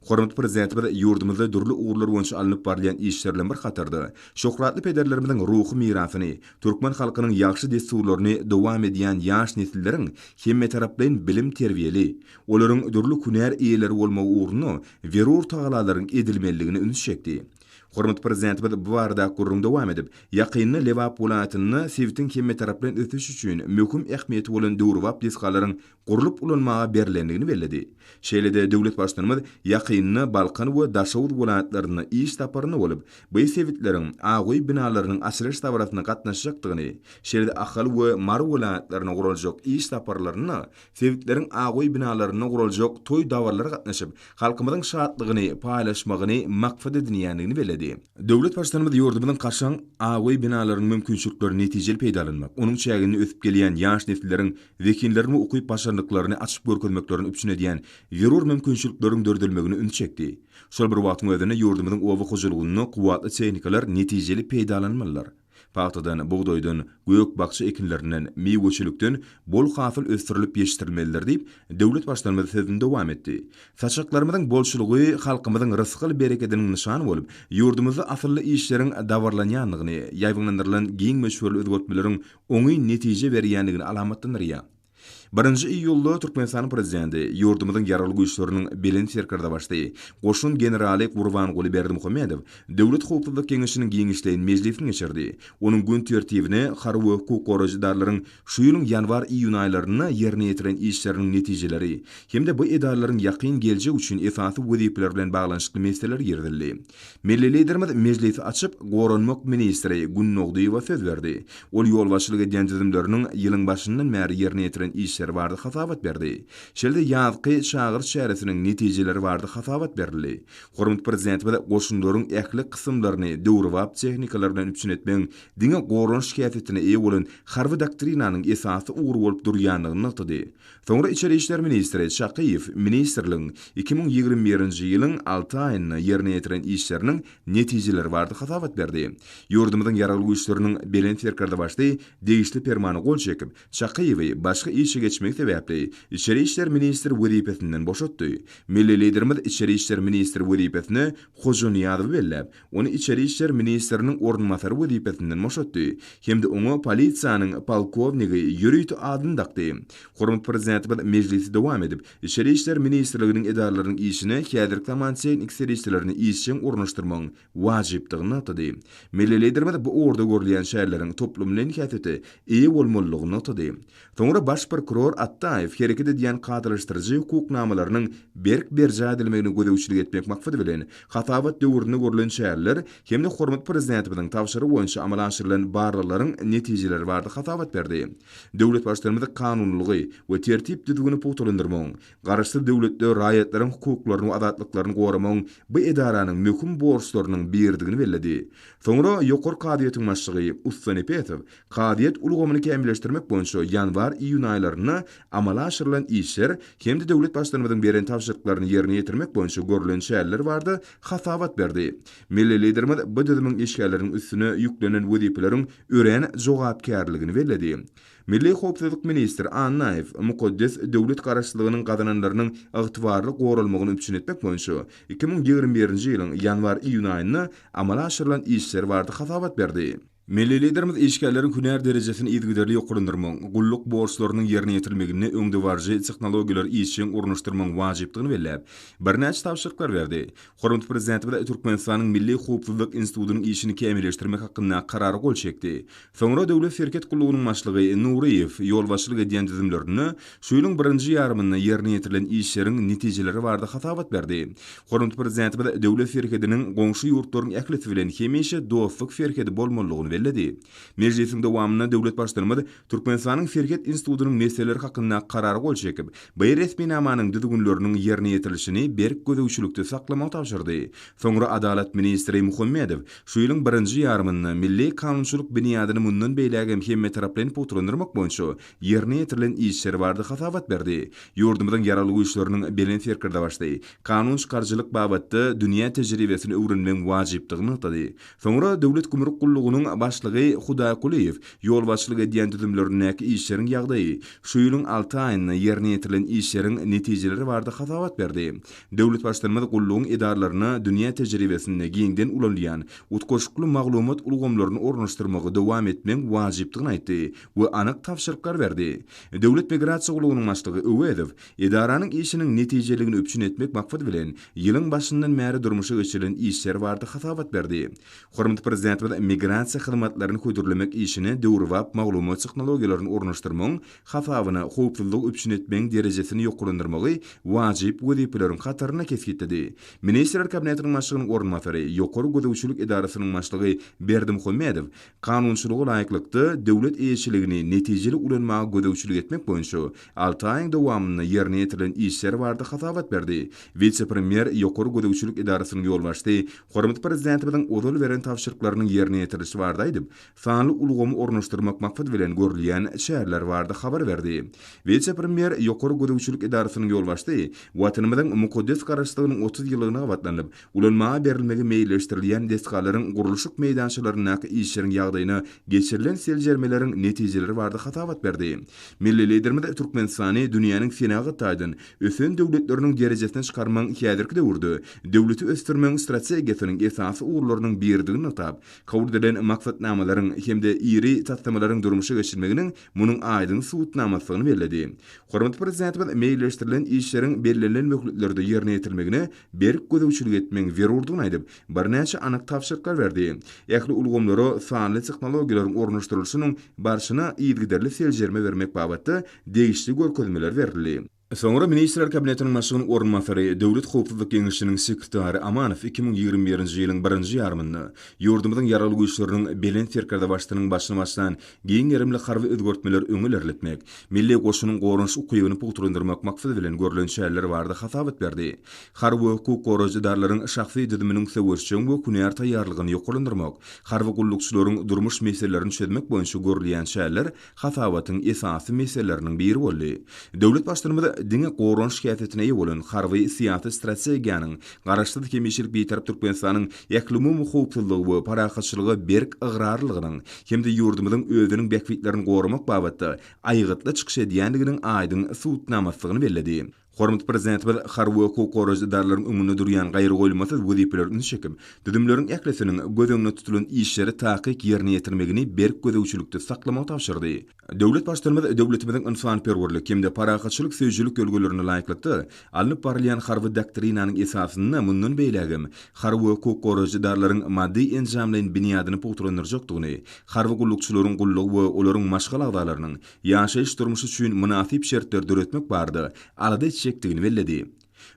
Hormatly Prezidentimiz ýurdumyzda dürli ugurlar boýunça alnyp barylýan işler bilen bir hatarda, şöhratly pederlerimiziň ruhy mirasyny, türkmen halkynyň ýagşy dessurlaryny dowam edýän ýaş nesilleriň hemmetaraplaýyn bilim-terbiýeli, olaryň dürli hünär eýeleri bolmagy ugrunda zerur tagalalaryň edilmelidigine üns çekdi. Hormatly Prezidentimiz bu baradaky gürrüňi dowam edip, ýakynda Lebap welaýatynda sebitiň hemmetaraplaýyn ösüşi üçin möhüm ähmiýeti bolan döwrebap desgalaryň gurlup ulanmaga berlendigini belledi. Şeýle-de döwlet Baştutanymyz ýakynda Balkan we Daşoguz welaýatlarynda iş saparynda bolup, bu sebitleriň Ak öý binalarynyň açylyş dabarasyna gatnaşjakdygyny, şeýle-de Ahal we Mary welaýatlaryna guraljak iş saparlarynda sebitleriň Ak öý binalarynda guraljak toý-dabaralara gatnaşyp, halkymyzyň şatlygyny paýlaşmagyny maksat edinýändigini belledi. Döwlet Baştutanymyz ýurdumyzyň kaşaň Ak öý binalarynyň mümkinçiliklerini netijeli peýdalanmak, onuň çäginde ösüp gelýän ýaş nesilleriň zehinlerini we ukyp-başarnyklaryny açyp görkezmeklerini üpjün edýän zerur mümkinçilikleriň döredilmegine ünsi çekdi. Şol bir wagtyň özünde ýurdumyzyň oba hojalygynda kuwwatly tehnikalar netijeli peýdalanylmalydyr. Pagtadan, bugdaýdan, gök-bakja ekinlerinden, miweçilikden bol hasyl ösdürilip ýetişdirilmelidir diýip, döwlet Baştutanymyz sözüni dowam etdi. Saçaklarymyzyň bolçulygy halkymyzyň rysgal-berekediniň nyşany bolup, ýurdumyzda asylly işleriň dabaralanýandygyny, ýaýbaňlandyrylan giň möçberli özgertmeleriň oňyn netije berýändigini alamatlandyrýar. Birinji iýulda Türkmenistanyň Prezidenti, ýurdumyzyň Ýaragly Güýçleriniň Belent Serkerdebaşysy, goşun generaly Gurbanguly Berdimuhamedow Döwlet howpsuzlyk geňeşiniň giňişleýin mejlisini geçirdi. Onuň gün tertibine harby we hukuk goraýjy edaralaryň şu ýylyň ýanwar-iýun aýlarynda ýerine ýetiren işleriniň netijeleri hem-de bu edaralaryň ýakyn geljek üçin esasy wezipeleri bilen baglanyşykly meseleler girizildi. Milli Liderimiz mejlisi açyp, goranmak ministri Gündogdyýewa söz berdi. Ol ýolbaşçylyk edýän düzümleriniň ýylyň başyndan bäri ýerine ýetiren işleri barada hasabat berdi. Şeýle-de ýazky çagyryş çäresiniň netijeleri barada hasabat berildi. Hormatly Prezidentimiz goşunlaryň ähli kysymlaryny döwrebap tehnikalar bilen üpjün etmegiň diňe goranyş häsiýetine eýe bolan harby doktrinanyň esasy ugry bolup durýandygyny nygtady. Soňra içeri işler ministri Çakyýew ministrligiň 2021-nji ýylyň alty aýynda ýerine ýetiren işleriniň netijeleri barada hasabat berdi. Ýurdumyzyň Ýaragly Güýçleriniň Belent Serkerdebaşysy degişli Permana gol çekip, Çakyýewi başga işe geçmegi sebäpli içeri işler ministri wezipesinden boşatdy. Milli Liderimiz içeri işler ministri wezipesine Hojanyýazowy belläp, Ony içeri işler ministriniň orunbasary wezipesinden boşatdy hem-de oňa polisiýanyň polkownigi ýörite adyny dakdy. Hormatly Prezidentimiz mejlisi dowam edip, Içeri işler ministrliginiň edaralarynyň işine häzirki zaman tehniki serişdelerini işjeň ornaşdyrmagyň wajypdygyny nygtady. Milli Liderimiz bu ugurda görülýän çäreleriň toplumlaýyn häsiýete eýe bolmalydygyny nygtady. Soňra baş prokuror Atdaýew hereket edýän kadalaşdyryjy hukuk namalarynyň berk berjaý edilmegine gözegçilik etmek maksady bilen, hasabat döwründe görlen çäreler hem-de hormatly Prezidentimiziň tabşyrygy boýunça amala aşyrylan barlaglaryň netijeleri barada hasabat berdi. Döwlet Baştutanymyz kanunylygy we tertip-düzgüni pugtalandyrmagyň, Garaşsyz döwletde raýatlaryň hukuklaryny we azatlyklaryny goramagyň bu edaranyň möhüm borçlarynyň biridigini belledi. Soňra Ýokary kazyýetiň başlygy Ussa Nepesow Kazyýet ulgamyny kämilleşdirmek boýunça ýanwar-iýun aýlarynda. edarlarynda amala aşyrylan işler hem-de döwlet Baştutanymyzyň beren tabşyryklaryny ýerine ýetirmek boýunça görlen çäreler barada hasabat berdi. Milli Liderimiz bu düzümiň işgärleriniň üstüne ýüklenen wezipeleriň örän jogapkärliligini belledi. Milli howpsuzlyk ministri Annaýew mukaddes döwlet Garaşsyzlygynyň gazananlarynyň ygtybarly goralmagyny üpjün etmek boýunça 2021-nji ýylyň ýanwar-iýun aýynda amala aşyrylan işler barada hasabat berdi. Milli Liderimiz işgärleriň hünär derejesini yzygiderli ýokarlandyrmagyň, gulluk borçlarynyň ýerine ýetirilmeginde öňdebaryjy tehnologiýalary işjeň ornaşdyrmagyň wajypdygyny belläp, birnäçe tabşyryklar berdi. Hormatly Prezidentimiz Türkmenistanyň Milli howpsuzlyk institutynyň işini kämilleşdirmek hakyndaky Karara gol çekdi. Soňra Döwlet serhet gullugynyň başlygy Nuryýew ýolbaşçylyk edýän düzümlerinde şu ýylyň birinji ýarymynda ýerine ýetirilen işleriň netijeleri barada hasabat berdi. Hormatly Prezidentimiz Döwlet serhediniň goňşy ýurtlaryň ählisi bilen hemişe dostluk serhedi bolmalydygyny belledi. Mejlisiň dowamynda döwlet Baştutanymyz Türkmenistanyň Serhet institutynyň meseleleri hakyndaky Karara gol çekip, bu resminamanyň düzgünleriniň ýerine ýetirilişini berk gözegçilikde saklamagy tabşyrdy. Soňra Adalat ministri Muhammedow şu ýylyň birinji ýarymynda milli kanunçylyk binýadyny mundan beýläk hem hemmetaraplaýyn pugtalandyrmak boýunça ýerine ýetirilen işler barada hasabat berdi. Ýurdumyzyň Ýaragly Güýçleriniň Belent Serkerdebaşysy kanun çykaryjylyk babatda dünýä tejribesini öwrenmegiň wajypdygyny nygtady. Soňra Döwlet gümrük gullugynyň başlygy Hudaýkulyýew ýolbaşçylyk edýän düzümlerindäki işleriň ýagdaýy, şu ýylyň alty aýynda ýerine ýetirilen işleriň netijeleri barada hasabat berdi. Döwlet Baştutanymyz gullugyň edaralaryna dünýä tejribesinde giňden ulanylýan utgaşykly maglumat ulgamlaryny ornaşdyrmagy dowam etmegiň wajypdygyny aýtdy we anyk tabşyryklar berdi. Döwlet migrasiýa gullugynyň başlygy Öwezow edaranyň işiniň netijeligini üpjün etmek maksady bilen, ýylyň başyndan bäri durmuşa geçirilen işler barada hasabat berdi. Hormatly Prezidentimiz migrasiýa hyzmatlaryny hödürlemek işine döwrebap maglumat tehnologiýalaryny ornaşdyrmagyň hasabyna howpsuzlygy üpjün etmegiň derejesini ýokarlandyrmagy wajyp wezipeleriň hatarynda kesgitledi. Ministrler Kabinetiniň Başlygynyň orunbasary, Ýokary gözegçilik edarasynyň başlygy Berdimuhamedow kanunçylyga laýyklykda döwlet eýeçiligini netijeli ulanmaga gözegçilik etmek boýunça alty aýyň dowamynda ýerine ýetirilen işler barada hasabat berdi. Wise-premýer, Ýokary gözegçilik edarasynyň ýolbaşçysy hormatly Prezidentimiziň ozal beren tabşyryklarynyň ýerine ýetirilişi barada aýdyp, sanly ulgamy ornaşdyrmak maksady bilen görülýän çäreler barada habar berdi. Wise-premýer, Ýokary gözegçilik edarasynyň ýolbaşçysy Watanymyzyň mukaddes Garaşsyzlygynyň 30 ýyllygyna gabatlanyp, ulanmaga berilmegi meýilleşdirilýän desgalaryň gurluşyk meýdançalaryndaky işleriň ýagdaýyna geçirilen seljermeleriň netijeleri barada hasabat berdi. Milli Liderimiz Türkmenistany dünýäniň senagat taýdan ösen döwletleriniň derejesine çykarmagyň häzirki döwürde döwleti ösdürmegiň strategiýasynyň esasy ugurlarynyň biridigini nygtap, Kabul edilen maksatnamalaryň hem-de iri taslamalaryň durmuşa geçirilmeginiň munuň aýdyň subutnamasydygyny belledi. Hormatly Prezidentimiz meýilleşdirilen işleriň bellenilen möhletlerde ýerine ýetirilmegine berk gözegçilik etmegiň zerurdygyny aýdyp, birnäçe anyk tabşyryklar berdi. Ähli ulgamlara sanly tehnologiýalaryň ornaşdyrylyşynyň barşyna yzygiderli seljerme bermek babatda degişli görkezmeler berildi. Soňra Ministrler Kabinetiniň Başlygynyň orunbasary, Döwlet howpsuzlyk geňeşiniň sekretary Amanow 2021-nji ýylyň birinji ýarymynda ýurdumyzyň Ýaragly Güýçleriniň Belent Serkerdebaşysynyň başyny başlan giň gerimli harby özgertmeleri öňe ilerletmek, Milli goşunyň goranyş ukybyny pugtalandyrmak maksady bilen görlen çäreler barada hasabat berdi. Harby we hukuk goraýjy edaralaryň şahsy düzüminiň söweşjeň we hünär taýýarlygyny ýokarlandyrmak, harby gullukçylaryň durmuş meselelerini çözmek boýunça görülýän çäreler hasabatyň esasy meseleleriniň biri boldy. Döwlet Baştutanymyz diňe goranyş häsiýetine eýe bolan harby-syýasy strategiýanyň Garaşsyz, hemişelik Bitarap Türkmenistanyň ählumumy howpsuzlygy we parahatçylyga berk ygrarlylygynyň hem-de ýurdumyzyň özüniň bähbitlerini goramak babatda aýgytly çykyş edýändiginiň aýdyň subutnamasydygyny belledi. Hormatly Prezidentimiz harby we hukuk goraýjy edaralaryň öňünde durýan gaýragoýulmasyz wezipelere üns çekip, düzümleriň ählisiniň göz öňünde tutulan işleri takyk ýerine ýetirmegini berk gözegçilikde saklamagy tabşyrdy. Döwlet Baştutanymyz döwletimiziň ynsanperwerlik hem-de parahatçylyk söýüjilik ýörelgelerine laýyklykda alnyp barylýan harby doktrinanyň esasynda mundan beýlägem harby we hukuk goraýjy edaralaryň maddy-enjamlaýyn binýadyny pugtalandyrjakdygyny, harby gullukçylaryň gullugy we olaryň maşgala agzalarynyň ýaşaýyş-durmuşy üçin mynasyp şertleri döretmek barada alada etjekdigini belledi.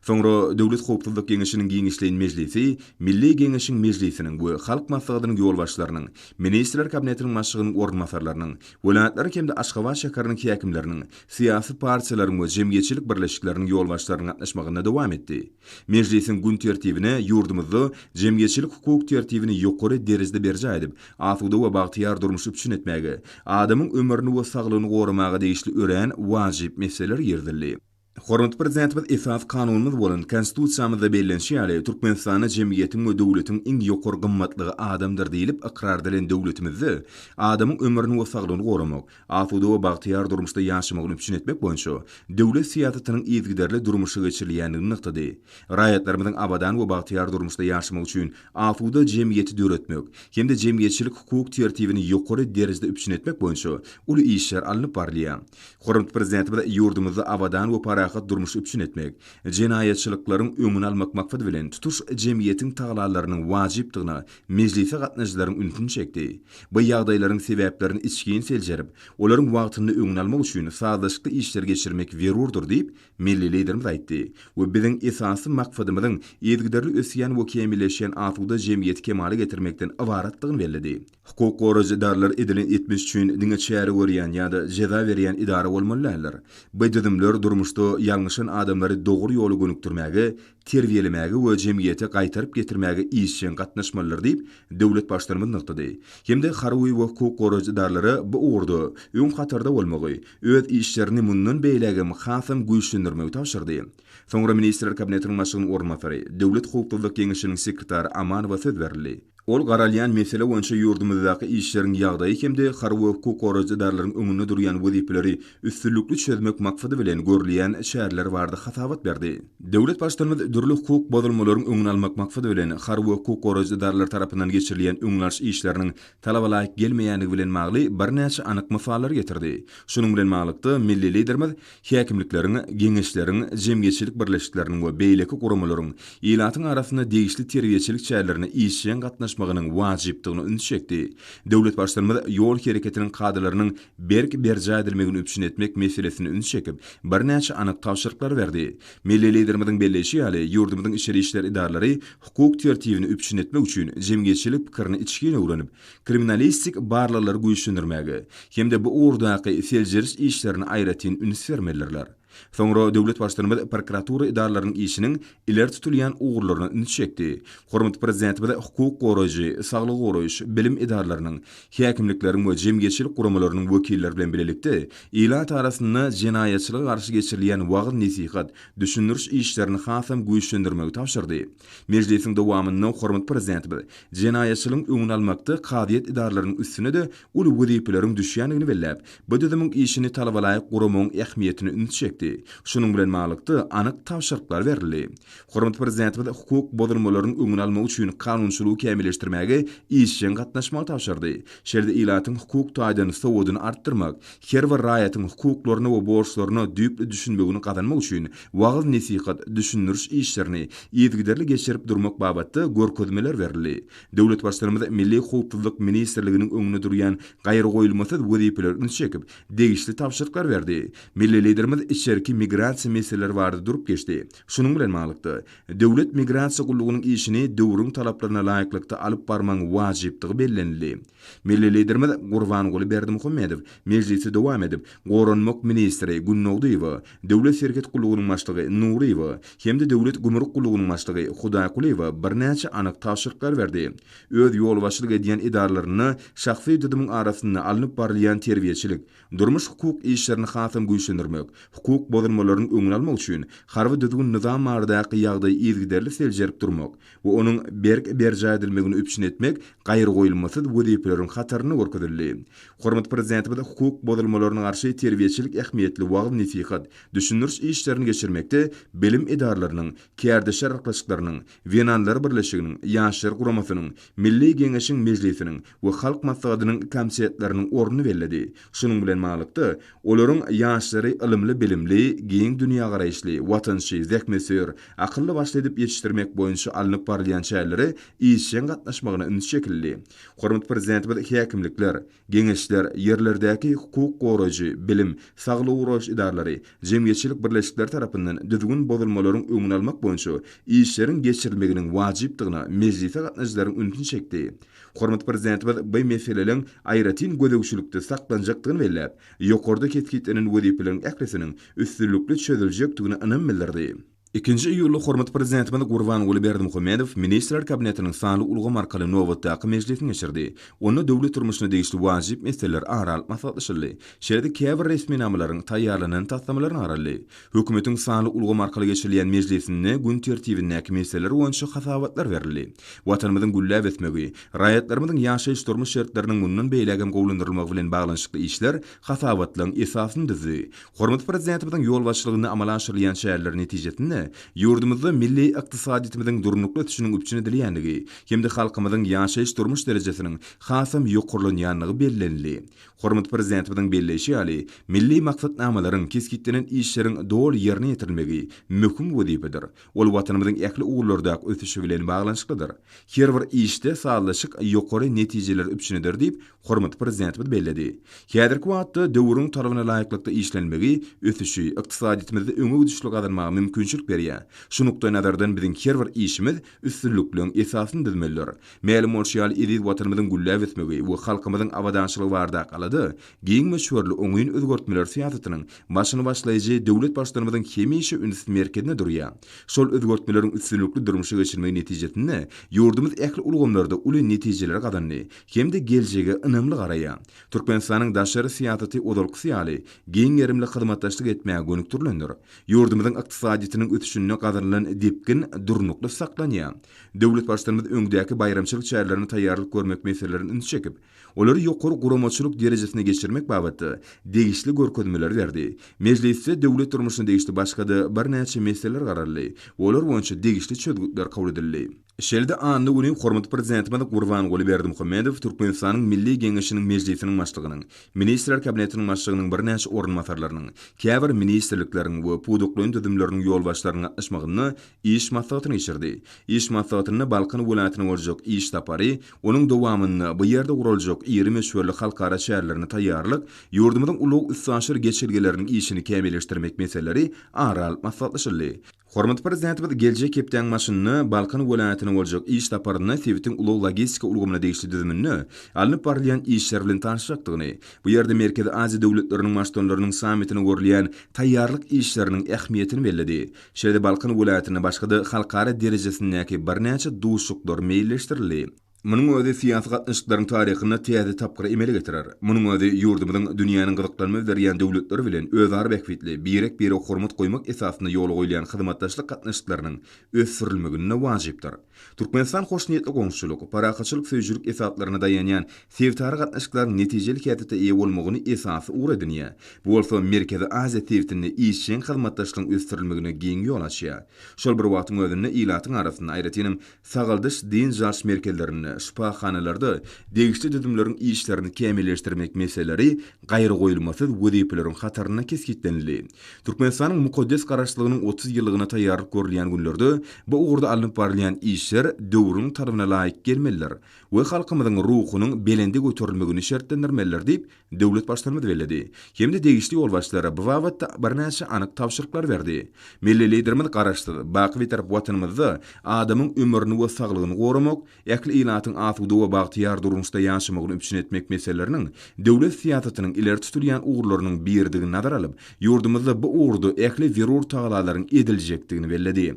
Soňra Döwlet howpsuzlyk geňeşiniň giňişleýin mejlisi Milli Geňeşiň Mejlisiniň we Halk Maslahatynyň ýolbaşçylarynyň, Ministrler Kabinetiniň Başlygynyň orunbasarlarynyň, welaýatlaryň hem-de Aşgabat şäheriniň häkimleriniň, syýasy partiýalaryň we jemgyýetçilik birleşikleriniň ýolbaşçylarynyň gatnaşmagynda dowam etdi. Mejlisiň gün tertibine ýurdumyzda jemgyýetçilik-hukuk tertibini ýokary derejede berjaý edip, asuda we bagtyýar durmuşy üpjün etmäge, adamyň ömrüni we saglygyny goramaga degişli örän wajyp meseleler girizildi. Hormatly Prezidentimiz Esasy Kanunymyz bolan Konstitusiýamyzda bellenişi ýaly, Türkmenistanda jemgyýetiň we döwletiň iň ýokary gymmatlygy adamdyr diýlip ykrar edilen döwletimizde adamyň ömrüni we saglygyny goramak, asuda we bagtyýar durmuşda ýaşamagyny üpjün etmek boýunça döwlet syýasatynyň yzygiderli durmuşa geçirilýändigini nygtady. Raýatlarymyzyň abadan we bagtyýar durmuşda ýaşamagy üçin asuda jemgyýeti döretmek hem-de jemgyýetçilik-hukuk tertibini ýokary derejede üpjün etmek boýunça uly işler alnyp barylýar. Hormatly Prezidentimiz ýurdumyzda abadan we parahat durmuşy üpjün etmek, jenaýatçylyklaryň öňüni almak maksady bilen tutuş jemgyýetiň tagallalarynyň wajypdygyna mejlise gatnaşyjylaryň ünsüni çekdi. Bu ýagdaýlaryň sebäplerini içgin seljerip, olaryň wagtynda öňüni almak üçin sazlaşykly işleri geçirmek zerurdyr diýip, milli Liderimiz aýtdy we biziň esasy maksadymyzyň yzygiderli ösýän we kämilleşýän asuda jemgyýeti kemala getirmekden ybaratdygyny belledi. Hukuk goraýjy edaralar edilen etmiş üçin diňe çäre görýän ýa-da jeza berýän edara bolmaly däldir. Bu düzümler durmuşda ýalňyşan adamlary dogry ýola gönükdirmäge, terbiýelemäge we jemgyýete gaýtaryp getirmäge işjeň gatnaşmalydyr diýip, döwlet Baştutanymyz nygtady. Hem-de harby we hukuk goraýjy edaralara bu ugurda öň hatarda bolmagy, öz işlerini mundan beýlägem hasam güýçlendirmegi tabşyrdy. Soňra Ministrler Kabinetiniň Başlygynyň orunbasary, Döwlet howpsuzlyk geňeşiniň sekretary Amanowa söz berildi. Ol garalýan mesele boýunça ýurdumyzdaky işleriň ýagdaýy hem-de harby we hukuk goraýjy edaralaryň öňünde durýan wezipeleri üstünlikli çözmek maksady bilen görülýän çäreler barada hasabat berdi. Döwlet Baştutanymyz dürli hukuk bozulmalaryň öňüni almak maksady bilen harby we hukuk goraýjy edaralar tarapyndan geçirilýän öňüni alyş işleriniň talaba laýyk gelmeýändigi bilen bagly birnäçe anyk mysallary getirdi. Şunuň bilen baglylykda, milli Liderimiz Häkimlikleriň, geňeşleriň, jemgyýetçilik birleşikleriniň we beýleki guramalaryň ilatyň arasynda degişli terbiýeçilik çärelerine işjeň gatnaşmagynyň wajypdygyna üns çekdi. Döwlet Baştutanymyz ýol hereketiniň kadalarynyň berk berjaý edilmegini üpjün etmek meselesine üns çekip, birnäçe anyk tabşyryklary berdi. Milli Liderimiziň belleýşi ýaly, ýurdumyzyň içeri işler edaralary hukuk tertibini üpjün etmek üçin jemgyýetçilik pikirini içgin öwrenip, kriminalistik barlaglary güýçlendirmäge hem-de bu ugurdaky seljeriş işlerine aýratyn üns bermelidirler. Soňra döwlet Baştutanymyz prokuratura edaralarynyň işiniň ileri tutulýan ugurlaryna üns çekdi. Hormatly Prezidentimiz hukuk goraýjy, saglygy goraýyş, bilim edaralarynyň, häkimlikleriň we jemgyýetçilik guramalarynyň wekilleri bilen bilelikde ilat arasynda jenaýatçylyga garşy geçirilýän wagyz-nesihat, düşündiriş işlerini hasam güýçlendirmegi tabşyrdy. Mejlisiň dowamynda hormatly Prezidentimiz jenaýatçylygyň öňüni almakda kazyýet edaralarynyň üstüne-de uly wezipeleriň düşýändigini belläp, bu düzümiň işini talabalaýyk guramagyň ähmiýetine üns çekdi. Şunuň bilen baglylykda, anyk tabşyryklar berildi. Hormatly Prezidentimiz hukuk bozulmalarynyň öňüni almak üçin kanunçylygy kämilleşdirmäge işjeň gatnaşmagy tabşyrdy. Şeýle-de ilatyň hukuk taýdan sowadyny artdyrmak, her bir raýatyň hukuklaryna we borçlaryna düýpli düşünmegini gazanmak üçin wagyz-nesihat, düşündiriş işlerini yzygiderli geçirip durmak babatda görkezmeler berildi. Döwlet Baştutanymyz Milli howpsuzlyk ministrliginiň öňünde durýan gaýragoýulmasyz wezipelere üns çekip, degişli tabşyryklar berdi. Milli Liderimiz içerki migrasiýa meseleleri barada durup geçdi. Şunuň bilen baglylykda, Döwlet migrasiýa gullugynyň işini döwrüň talaplaryna laýyklykda alyp barmagyň wajypdygy bellenildi. Milli Liderimiz Gurbanguly Berdimuhamedow mejlisi dowam edip, goranmak ministri Gündogdyýewa, Döwlet serhet gullugynyň başlygy Nuryýewa hem-de Döwlet gümrük gullugynyň başlygy Hudaýkulyýewa birnäçe anyk tabşyryklar berdi. Öz ýolbaşçylyk edýän edaralarynda şahsy düzümiň arasynda alnyp barylýan terbiýeçilik, durmuş-hukuk işlerini hasam güýçlendirmek, hukuk bozulmalarynyň öňüni almak üçin harby düzgün-nyzam baradaky ýagdaýy yzygiderli seljerip durmak we onuň berk berjaý edilmegini üpjün etmek gaýragoýulmasyz wezipeleriň hatarynda görkezildi. Hormatly Prezidentimiz hukuk bozulmalaryna garşy terbiýeçilik ähmiýetli wagyz-nesihat, düşündiriş işlerini geçirmekde bilim edaralarynyň, kärdeşler arkalaşyklarynyň, Zenanlar birleşiginiň, Ýaşlar guramasynyň, Milli Geňeşiň Mejlisiniň we Halk Maslahatynyň komitetleriniň ornuny belledi. Şunuň bilen baglylykda, olaryň ýaşlary ylymly-bilimli. bilimli, giň dünýägaraýyşly, watançy, zähmetsöýer, akylly-başly edip ýetişdirmek boýunça alnyp barylýan çärelere işjeň gatnaşmagyna üns çekildi. Hormatly Prezidentimiz häkimlikler, Geňeşler, ýerlerdäki hukuk goraýjy, bilim, saglygy goraýyş edaralary, jemgyýetçilik birleşikleri tarapyndan düzgün bozulmalaryň öňüni almak boýunça işleriň geçirilmeginiň wajypdygyna mejlise gatnaşyjylaryň ünsüni çekdi. Hormatly Prezidentimiz bu meseleleriň aýratyn gözegçilikde saklanjakdygyny belläp, ýokarda kesgitlenen wezipeleriň ählisiniň üstünlikli çözüljekdigine ynam bildirdi. Ikinji iýulda hormatly Prezidentimiz Gurbanguly Berdimuhamedow Ministrler Kabinetiniň sanly ulgam arkaly nobatdaky mejlisini geçirdi. Onda döwlet durmuşyna degişli wajyp meseleler ara alyp maslahatlaşyldy. Şeýle-de käbir resminamalaryň taýýarlanan taslamalaryna garaldy. Hökümetiň sanly ulgam arkaly geçirilýän mejlisinde gün tertibindäki meseleler boýunça hasabatlar berildi. Watanymyzyň gülläp ösmegi, raýatlarymyzyň ýaşaýyş-durmuş şertleriniň mundan beýlägem gowulandyrylmagy bilen baglanyşykly işler hasabatlaryň esasyny düzdi. Hormatly Prezidentimiziň ýolbaşçylygynda amala aşyrylýan çäreler netijesinde ýurdumyzda milli ykdysadyýetimiziň durnukly ösüşiniň üpjün edilýändigi hem-de halkymyzyň ýaşaýyş-durmuş derejesiniň hasam ýokarlanýandygy bellenildi. Hormatly Prezidentimiziň belleýşi ýaly, milli maksatnamalaryň, kesgitlenen işleriň doly ýerine ýetirilmegi möhüm wezipedir. Ol Watanymyzyň ähli ugurlardaky ösüşi bilen baglanyşyklydyr. Her bir işde sazlaşyk ýokary netijeleri üpjün eder diýip, hormatly Prezidentimiz belledi. Häzirki wagtda döwrüň talabyna laýyklykda işlenmegi ösüşi, ykdysadyýetimizde öňe gidişligi gazanmaga mümkinçilik berýär. Şu nukdaýnazardan biziň her bir işimiz üstünlikleň esasyny düzmelidir. Mälim bolşy ýaly, eziz Watanymyzyň gülläp ösmegi we halkymyzyň abadançylygy baradaky alada giň möçberli oňyn özgertmeler syýasatynyň başyny başlaýjy döwlet Baştutanymyzyň hemişe üns merkezinde durýar. Şol özgertmeleriň üstünlikli durmuşa geçirilmegi netijesinde ýurdumyz ähli ulgamlarda uly netijeleri gazandy hem-de geljege ynamly garaýar. Türkmenistanyň daşary syýasaty ozalkysy ýaly giň gerimli hyzmatdaşlyk etmäge gönükdirilendir. Ýurdumyzyň ykdysadyýetiniň ösüşinde gazanylan depgin durnukly saklanýar. Döwlet Baştutanymyz öňdäki baýramçylyk çärelerine taýýarlyk görmek meselelerine ünsi çekip, olary ýokary guramaçylyk derejesinde geçirmek babatda degişli görkezmeleri berdi. Mejlisde döwlet durmuşyna degişli başga-da birnäçe meseleler garaldy we olar boýunça degişli çözgütler kabul edildi. Şeýle-de anna güni hormatly Prezidentimiz Gurbanguly Berdimuhamedow Türkmenistanyň Milli Geňeşiniň Mejlisiniň Başlygynyň, Ministrler Kabinetiniň Başlygynyň birnäçe orunbasarlarynyň, käbir ministrlikleriň we pudaklaýyn düzümleriniň ýolbaşçylarynyň gatnaşmagynda iş maslahatyny geçirdi. Iş maslahatynda Balkan welaýatyna boljak iş sapary, onuň dowamynda bu ýerde guraljak iri möçberli halkara çärelerine taýýarlyk, ýurdumyzyň ulag-üstaşyr geçelgeleriniň işini kämilleşdirmek meseleleri ara alyp maslahatlaşyldy. Hormatly Prezidentimiz geljek hepdäň başynda Balkan welaýatyna boljak iş saparynda sebitiň ulag-logistika ulgamyna degişli düzüminde alnyp barylýan işler bilen tanyşjakdygyny, bu ýerde Merkezi Aziýa döwletleriniň Baştutanlarynyň sammitine görülýän taýýarlyk işleriniň ähmiýetini belledi. Şeýle-de Balkan welaýatynda başga-da halkara derejesindäki birnäçe duşuşyklar meýilleşdirildi. Munuň özi syýasy gatnaşyklaryň taryhynda täze tapgyry emele getirer. Munuň özi ýurdumyzyň dünýäniň gyzyklanma bildirýän döwletleri bilen özara bähbitli, birek-birege hormat goýmak esasynda ýola goýulýan hyzmatdaşlyk gatnaşyklarynyň ösdürilmeginde wajypdyr. Türkmenistan hoşniýetli goňşuçylyk, parahatçylyk söýüjilik esaslaryna daýanýan sebitara gatnaşyklaryň netijeli häsiýete eýe bolmagyny esasy ugur edinýär. Bu bolsa Merkezi Aziýa sebitinde işjeň hyzmatdaşlygyň ösdürilmegine giň ýol açýar. Şol bir wagtyň özünde ilatyň arasynda, aýratynam, sagaldyş-dynç alyş merkezlerinde, şypahanalarda degişli düzümleriň işlerini kämilleşdirmek meseleleri gaýragoýulmasyz wezipeleriň hatarynda kesgitlenildi. Türkmenistanyň mukaddes Garaşsyzlygynyň 30 ýyllygyna taýýarlyk görülýän günlerde bu ugurda alnyp barylýan işler döwrüň talabyna laýyk gelmelidir we halkymyzyň ruhunyň belende göterilmegini şertlendirmelidir diýip, döwlet Baştutanymyz belledi hem-de degişli ýolbaşçylara bu babatda birnäçe anyk tabşyryklary berdi. Milli Liderimiz Garaşsyz, baky Bitarap Watanymyzda adamyň ömrüni we saglygyny goramak, ähli ilatyň asuda we bagtyýar durmuşda ýaşamagyny üpjün etmek meseleleriniň döwlet syýasatynyň ileri tutulýan ugurlarynyň biridigini nazara alyp, ýurdumyzda bu ugurda ähli zerur tagallalaryň ediljekdigini belledi.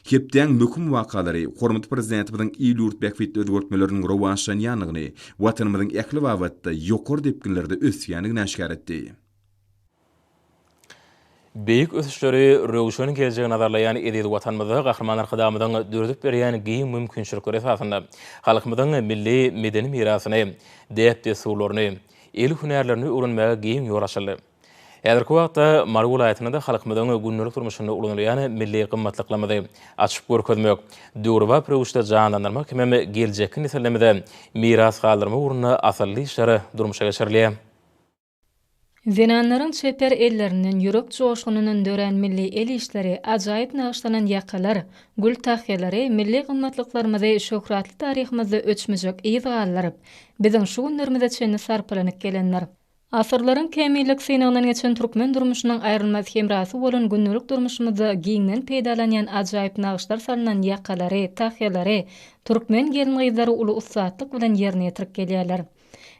Hepdäň möhüm wakalary hormatly Prezidentimiziň il-ýurt bähbitli özgertmeleriniň rowaçlanýandygyny, Watanymyzyň ähli babatda ýokary depginlerde ösýändigini äşgär etdi. Beýik ösüşleri, röwşen geljegi nazarlaýan eziz Watanymyzda Gahryman Arkadagymyzyň döredip berýän giň mümkinçilikleri esasynda halkymyzyň milli medeni mirasyny, däp-dessurlaryny, el hünärlerini öwrenmäge giň ýol açyldy. Häzirki wagtda Mary welaýatynda-da halkymyzyň gündelik durmuşynda ulanylýan milli gymmatlyklarymyzy açyp görkezmek, döwrebap röwüşde janlandyrmak hemem geljekki nesillerimize miras galdyrmak ugrunda asylly işler durmuşa geçirilýär. Zenanlaryň çeper ellerinden, ýürek joşgunyndan dörän milli el işleri, ajaýyp nagyşlanan ýakalar, gül tahýalary milli gymmatlyklarymyzy şöhratly taryhymyzda öçmejek yz galdyryp, biziň şu günlerimize çenli sarpalanyp gelendir. Asyrlaryň kämillik synagyndan geçen türkmen durmuşynyň aýrylmaz hemrasy bolan gündelik durmuşymyzda giňden peýdalanýan ajaýyp nagyşlar salnan ýakalary, tahýalary türkmen gelin-gyzlary uly ussatlyk bilen ýerine ýetirip gelýärler.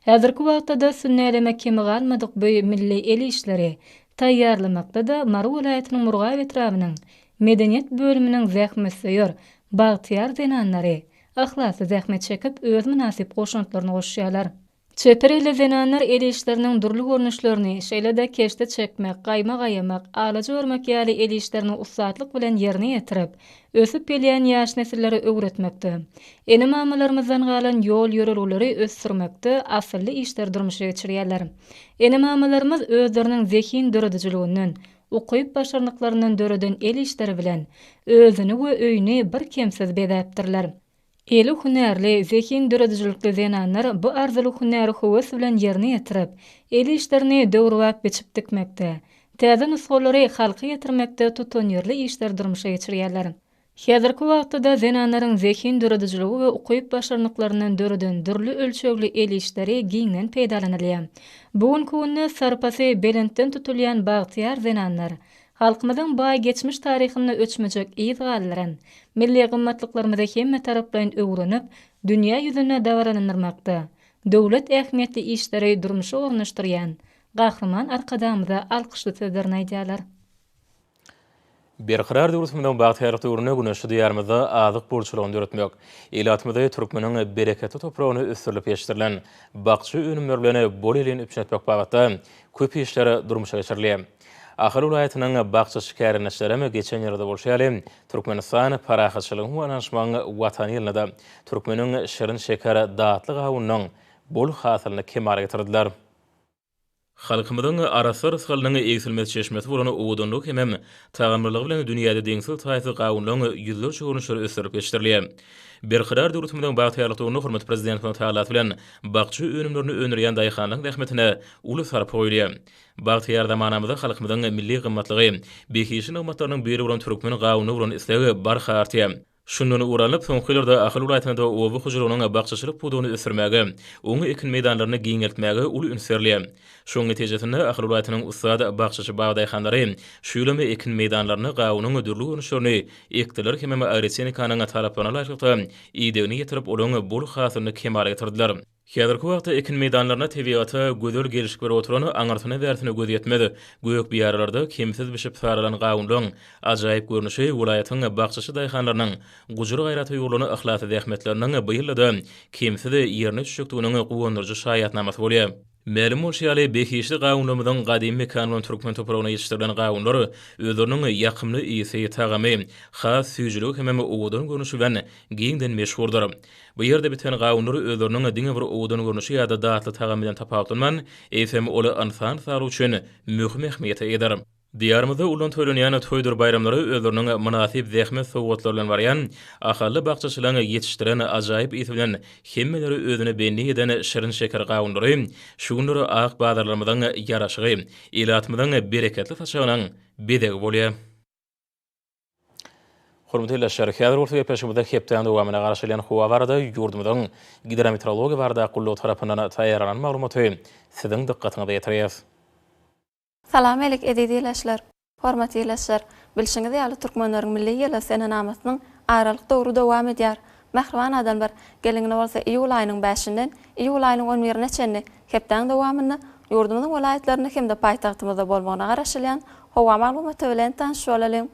Häzirki wagtda-da sünnäleme kemi galmadyk bu milli el işleri taýýarlamakda-da Mary welaýatynyň Murgap etrabynyň Medeniýet bölüminiň zähmetsöýer, bagtyýar zenanlary yhlasly zähmet çekip, öz mynasyp goşantlaryny goşýarlar. Çeper elli zenanlar el işleriniň dürli görnüşlerini, şeýle-de keşde çekmek, gaýma gaýamak, alaja örmek ýaly el işlerini ussatlyk bilen ýerine ýetirip, ösüp gelýän ýaş nesillere öwretmekde, ene-mamalarymyzdan galan ýol-ýörelgeleri ösdürmekde asylly işleri durmuşa geçirýärler. Ene-mamalarymyz özleriniň zehin döredijiliginden, ukyp-başarnyklaryndan döreden el işleri bilen özüni we öýüni birkemsiz bezäpdirler. Eli hünärli, zehin döredijilikli zenanlar bu arzyly hünäri höwes bilen ýerine ýetirip, el işlerini döwrebap biçip dikmekde, täze nusgalary halka ýetirmekde tutanýerli işleri durmuşa geçirýärler. Häzirki wagtda-da zenanlaryň zehin döredijiligi we ukyp-başarnyklaryndan döreden dürli ölçegli el işleri giňden peýdalanylýar. Bu günki günde sarpasy belentden tutulýan bagtyýar zenanlar Halkymyzyň baý geçmiş taryhynda öçmejek yz galdyran, milli gymmatlyklarymyzy hemmetaraplaýyn öwrenip, dünýä ýüzünde dabaralandyrmakda döwlet ähmiýetli işleri durmuşa ornaşdyrýan Gahryman Arkadagymyza alkyşly sözlerini aýdýarlar. Berkarar döwletimiziň bagtyýarlyk döwründe güneşli Diýarymyzda azyk bolçulygyny döretmek, ilatymyzy türkmeniň bereketli topragynda ösdürilip ýetişdirilen bakja önümleri bilen bol-elin üpjün etmek babatda köp işler durmuşa geçirilýär. Ahal welaýatynyň bakjaçy kärendeçilerem geçen ýylda bolşy ýaly, Türkmenistan parahatçylygyň we ynanyşmagyň Watany ýylynda-da türkmeniň şirin-şeker datly gawunynyň bol hasylyny kemala getirdiler. Halkymyzyň arassa rysgalynyň egsilmez çeşmesi bolan owadanlygy hemem tagamlylygy bilen dünýäde deňsiz-taýsyz gawunlaryň ýüzlerçe görnüşleri ösdürilip ýetişdirilýär. Berkarar döwletimiziň bagtyýarlyk döwründe hormatly Prezidentimiziň tagallasy bilen bakja önümlerini öndürýän daýhanlaryň zähmetine uly sarpa goýulýar. Bagtyýar zamanamyzda halkymyzyň milli gymmatlygy, behişdi nygmatlarynyň biri bolan türkmen gawunyna bolan isleg barha artýar. Şundan ugur alnyp, soňky ýyllarda Ahal welaýatynda oba hojalygynyň bakjaçylyk pudagyny ösdürmäge, oň ekin meýdanlaryny giňeltmäge uly üns berilýär. Şonuň netijesinde, Ahal welaýatynyň ussat bakjaçy bag daýhanlary şu ýylam ekin meýdanlarynda gawunyň dürli görnüşlerini ekdiler hemem agrotehnikanyň talaplaryna laýyklykda idegini ýetirip, olaryň bol hasylyny kemala getirdiler. Häzirki wagtda ekin meýdanlarynda tebigata gözel gelşik berip oturan aňyrsyna-bärsine göz ýetmez gök biýaralarda kemsiz bişip saralan gawunlaryň ajaýyp görnüşi welaýatyň bakjaçy daýhanlarynyň gujur-gaýrata ýugrulan yhlasly zähmetleriniň bu ýylda-da kemsiz ýerine düşjekdiginiň guwandyryjy şaýatnamasy bolýar. Mälim bolşy ýaly, behişdi gawunlarymyzyň gadymy mekany bolan türkmen topragynda ýetişdirilen gawunlar özleriniň ýakymly ysy, tagamy, has süýjüligi hemem owadan görnüşi bilen giňden meşhurdyr. Bu ýerde biten gawunlar özleriniň diňe bir owadan görnüşi ýa-da datly tagamy bilen tapawutlanman, eýsem, ol ynsan saglygy üçin möhüm ähmiýete eýedir. Diýarymyzda ullan toýlanýan toýdur baýramlara özleriniň mynasyp zähmet sowgatlary bilen barýan ahally bakjaçylaryň ýetişdiren ajaýyp ysy bilen hemmeleri özüne bendi eden şirin-şeker gawunlary şu günler ak bazarlarymyzyň ýaraşygy, ilatymyzyň bereketli saçagynyň bezegi bolýar. Hormatly ildeşler, häzir bolsa gepleşigimizde hepdäniň dowamynda garaşylýan howa barada ýurdumyzyň Gidrometeorologiýa baradaky gullugy tarapyndan taýýarlanan maglumaty siziň dykgatyňyza ýetirýäris. Salam alik eziz ildeşler! Hormatly ildeşler! Bilşiňiz ýaly türkmenleriň milli ýyly senenamasynyň aralyk döwri dowam edýär. Mähriban adamlar, geliň indi bolsa iýul aýynyň bäşinden iýul aýynyň on birine çenli hepdäň dowamynda ýurdumyzyň welaýatlarynda hem-de paýtagtymyzda bolmagyna garaşylýan howa maglumaty bilen tanyş bolalyň.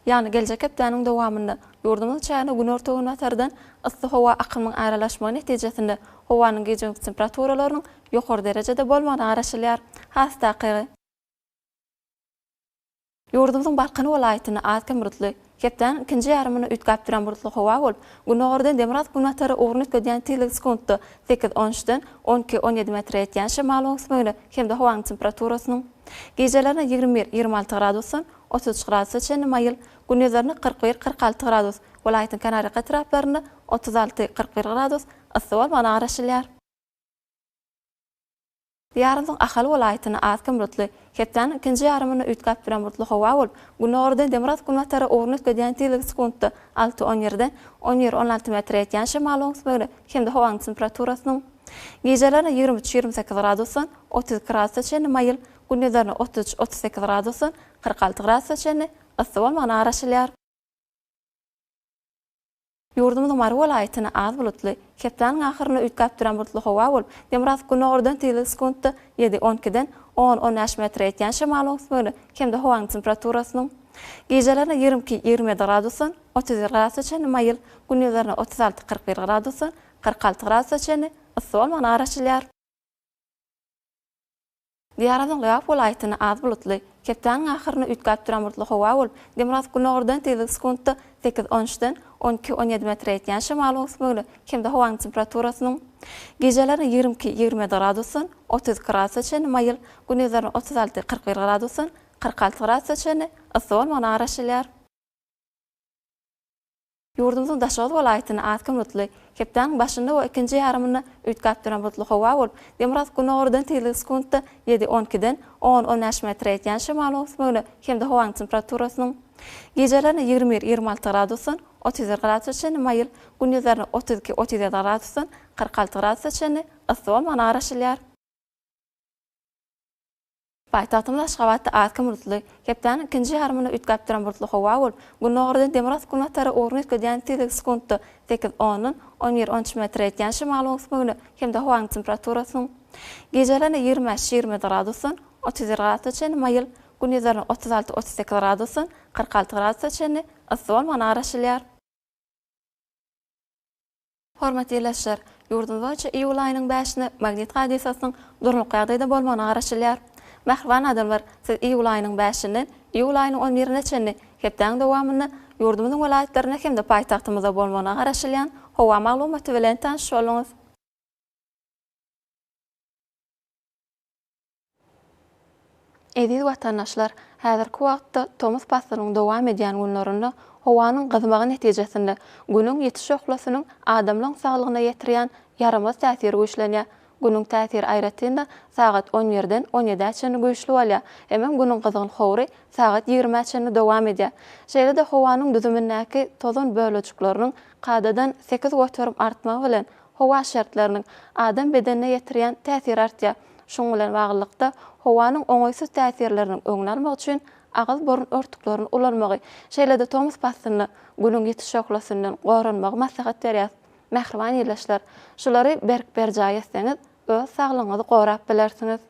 Ýagny geljek hepdäniň dowamynda ýurdumyzyň çägine günorta-günbatardan yssy howa akymyň aralaşmagy netijesinde howanyň gije-gündiz temperaturalarynyň ýokary derejede bolmagyna garaşylýar. Has takygy. Ýurdumyzyň Balkan welaýatynda az-kem bulutly, hepdäniň ikinji ýarymynda üýtgäp duran bulutly howa bolup, gündogardan demirgazyk-günbatara ugruny üýtgedýän tizligi sekuntda sekiz, on üçden on iki, on ýedi metre ýetýän şemalyň öwüsmegine hem-de howanyň temperaturasynyň gijelerine 21, 26 gradusdan 33 gradusa çenli maýyl, gündizlerine 41, 46 gradus, welaýatyň kenarýaka etraplarynda 36, 41 gradus yssy bolmagyna garaşylýar. Diýarymyzyň Ahal welaýatynda az-kem bulutly, hepdäniň ikinji ýarymynda üýtgäp duran bulutly howa bolup, günordan demirgazyk-günbatara ugruny üýtgedýän tizligi sekuntda alty, on ýerden on bir, 16 metre ýetýän şemalyň öwüsmegine hem-de howanyň temperaturasynyň gijelerine 23, 28 gradusdan 32 gradusa çenli maýyl, gündizlerine 33, 38 gradusdan 46 gradusa çenli yssy bolmagyna garaşylýar. Ýurdumyzyň Mary welaýatynda az bulutly, hepdäniň ahyrynda üýtgäp duran bulutly howa bolup, demirgazyk-günordan tizligi sekuntda ýedi, on ikiden on, on bäş metre ýetýän şemalyň öwüsmegine hem-de howanyň temperaturasynyň gijelerine 22, 27 gradusdan 31 gradusa çenli maýyl, gündizlerine 36, 41 gradusdan 46 gradusa çenli yssy bolmagyna garaşylýar. Diýarymyzyň Lebap welaýatynda az bulutly, hepdäniň ahyrynda üýtgäp duran bulutly howa bolup, demirgazyk-günordan tizligi sekuntda sekiz, on üçden on iki, on ýedi metre ýetýän şemalyň öwüsmegine hem-de howanyň temperaturasynyň gijelerine 22, 27 gradusdan 32 gradusa çenli maýyl, gündizlerine 36, 41 gradusdan 46 gradusa çenli yssy bolmagyna garaşylýar. Ýurdumyzyň Daşoguz welaýatynda az-kem bulutly, hepdäniň başynda we ikinji ýarymynda üýtgäp duran bulutly howa bolup, demirgazyk-günordan tizligi sekuntda ýedi, on ikiden on, on bäş metre ýetýän şemalyň öwüsmegine hem-de howanyň temperaturasynyň gijelerine 21, 26 gradusdan 31 gradusa çenli maýyl, gündizlerine 32, 37 gradusdan 46 gradusa çenli yssy bolmagyna garaşylýar. Paýtagtymyz Aşgabatda az-kem bulutly, hepdäniň ikinji ýarymynda üýtgäp duran bulutly howa bolup, gündogardan demirgazyk-günbatara ugruny üýtgedýän tizligi sekuntda sekiz ondan on bir, on üç metre ýetýän şemalyň öwüsmegine hem-de howanyň temperaturasynyň gijelerine 25, 27 gradusdan 31 gradusa çenli maýyl, gündizlerine 36, 38 gradusdan 46 gradusa çenli yssy bolmagyna garaşylýar. Hormatly ildeşler! Ýurdumyz boýunça iýul aýynyň bäşine magnit hadysasynyň durnukly ýagdaýda bolmagyna garaşylýar. Mähriban adamlar, siz iýul aýynyň bäşinden iýul aýynyň on birine çenli hepdäniň dowamynda ýurdumyzyň welaýatlarynda hem-de paýtagtymyzda bolmagyna garaşylýan howa maglumaty bilen tanyş bolduňyz. Eziz watandaşlar, häzirki wagtda tomus paslynyň dowam edýän günlerinde howanyň gyzmagy netijesinde Günüň ýiti şöhlesiniň adamlaryň saglygyna ýetirýän ýaramaz täsiri güýçlenýär. Günüň täsiri aýratyn-da sagat on birden on ýedä çenli güýçli bolýar. Hemem Günüň gyzgyn howry sagat ýigrimä çenli dowam edýär. Şeýle-de howanyň düzümindäki tozan bölejikleriniň kadadan 8% artmagy bilen howa şertleriniň adam bedenine ýetirýän täsiri artýar. Şunuň bilen baglylykda, howanyň oňaýsyz täsirleriniň öňüni almak üçin agyz-burun örtüklerini ulanmagy, şeýle-de tomus paslynda Günüň ýiti şöhlesinden goranmagy maslahat berýäris. Mähriban ildeşler, şulary berk berjaý etseňiz, öz saglygyňyzy gorap bilersiňiz.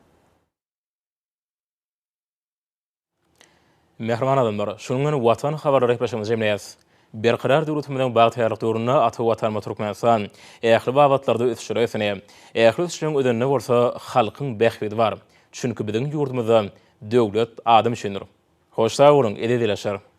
Mähriban adamlar, şunuň bilen Watan habarlary gepleşigimizi jemleýäris. Berkarar döwletimiziň bagtyýarlyk döwründe ata Watanymyz Türkmenistan ähli babatlarda ösüşlere ösenýär. Ähli ösüşleriň özeninde bolsa halkyň bähbidi bar. Çünki biziň ýurdumyzda döwlet adam üçindir. Hoş sag boluň, eziz ildeşler!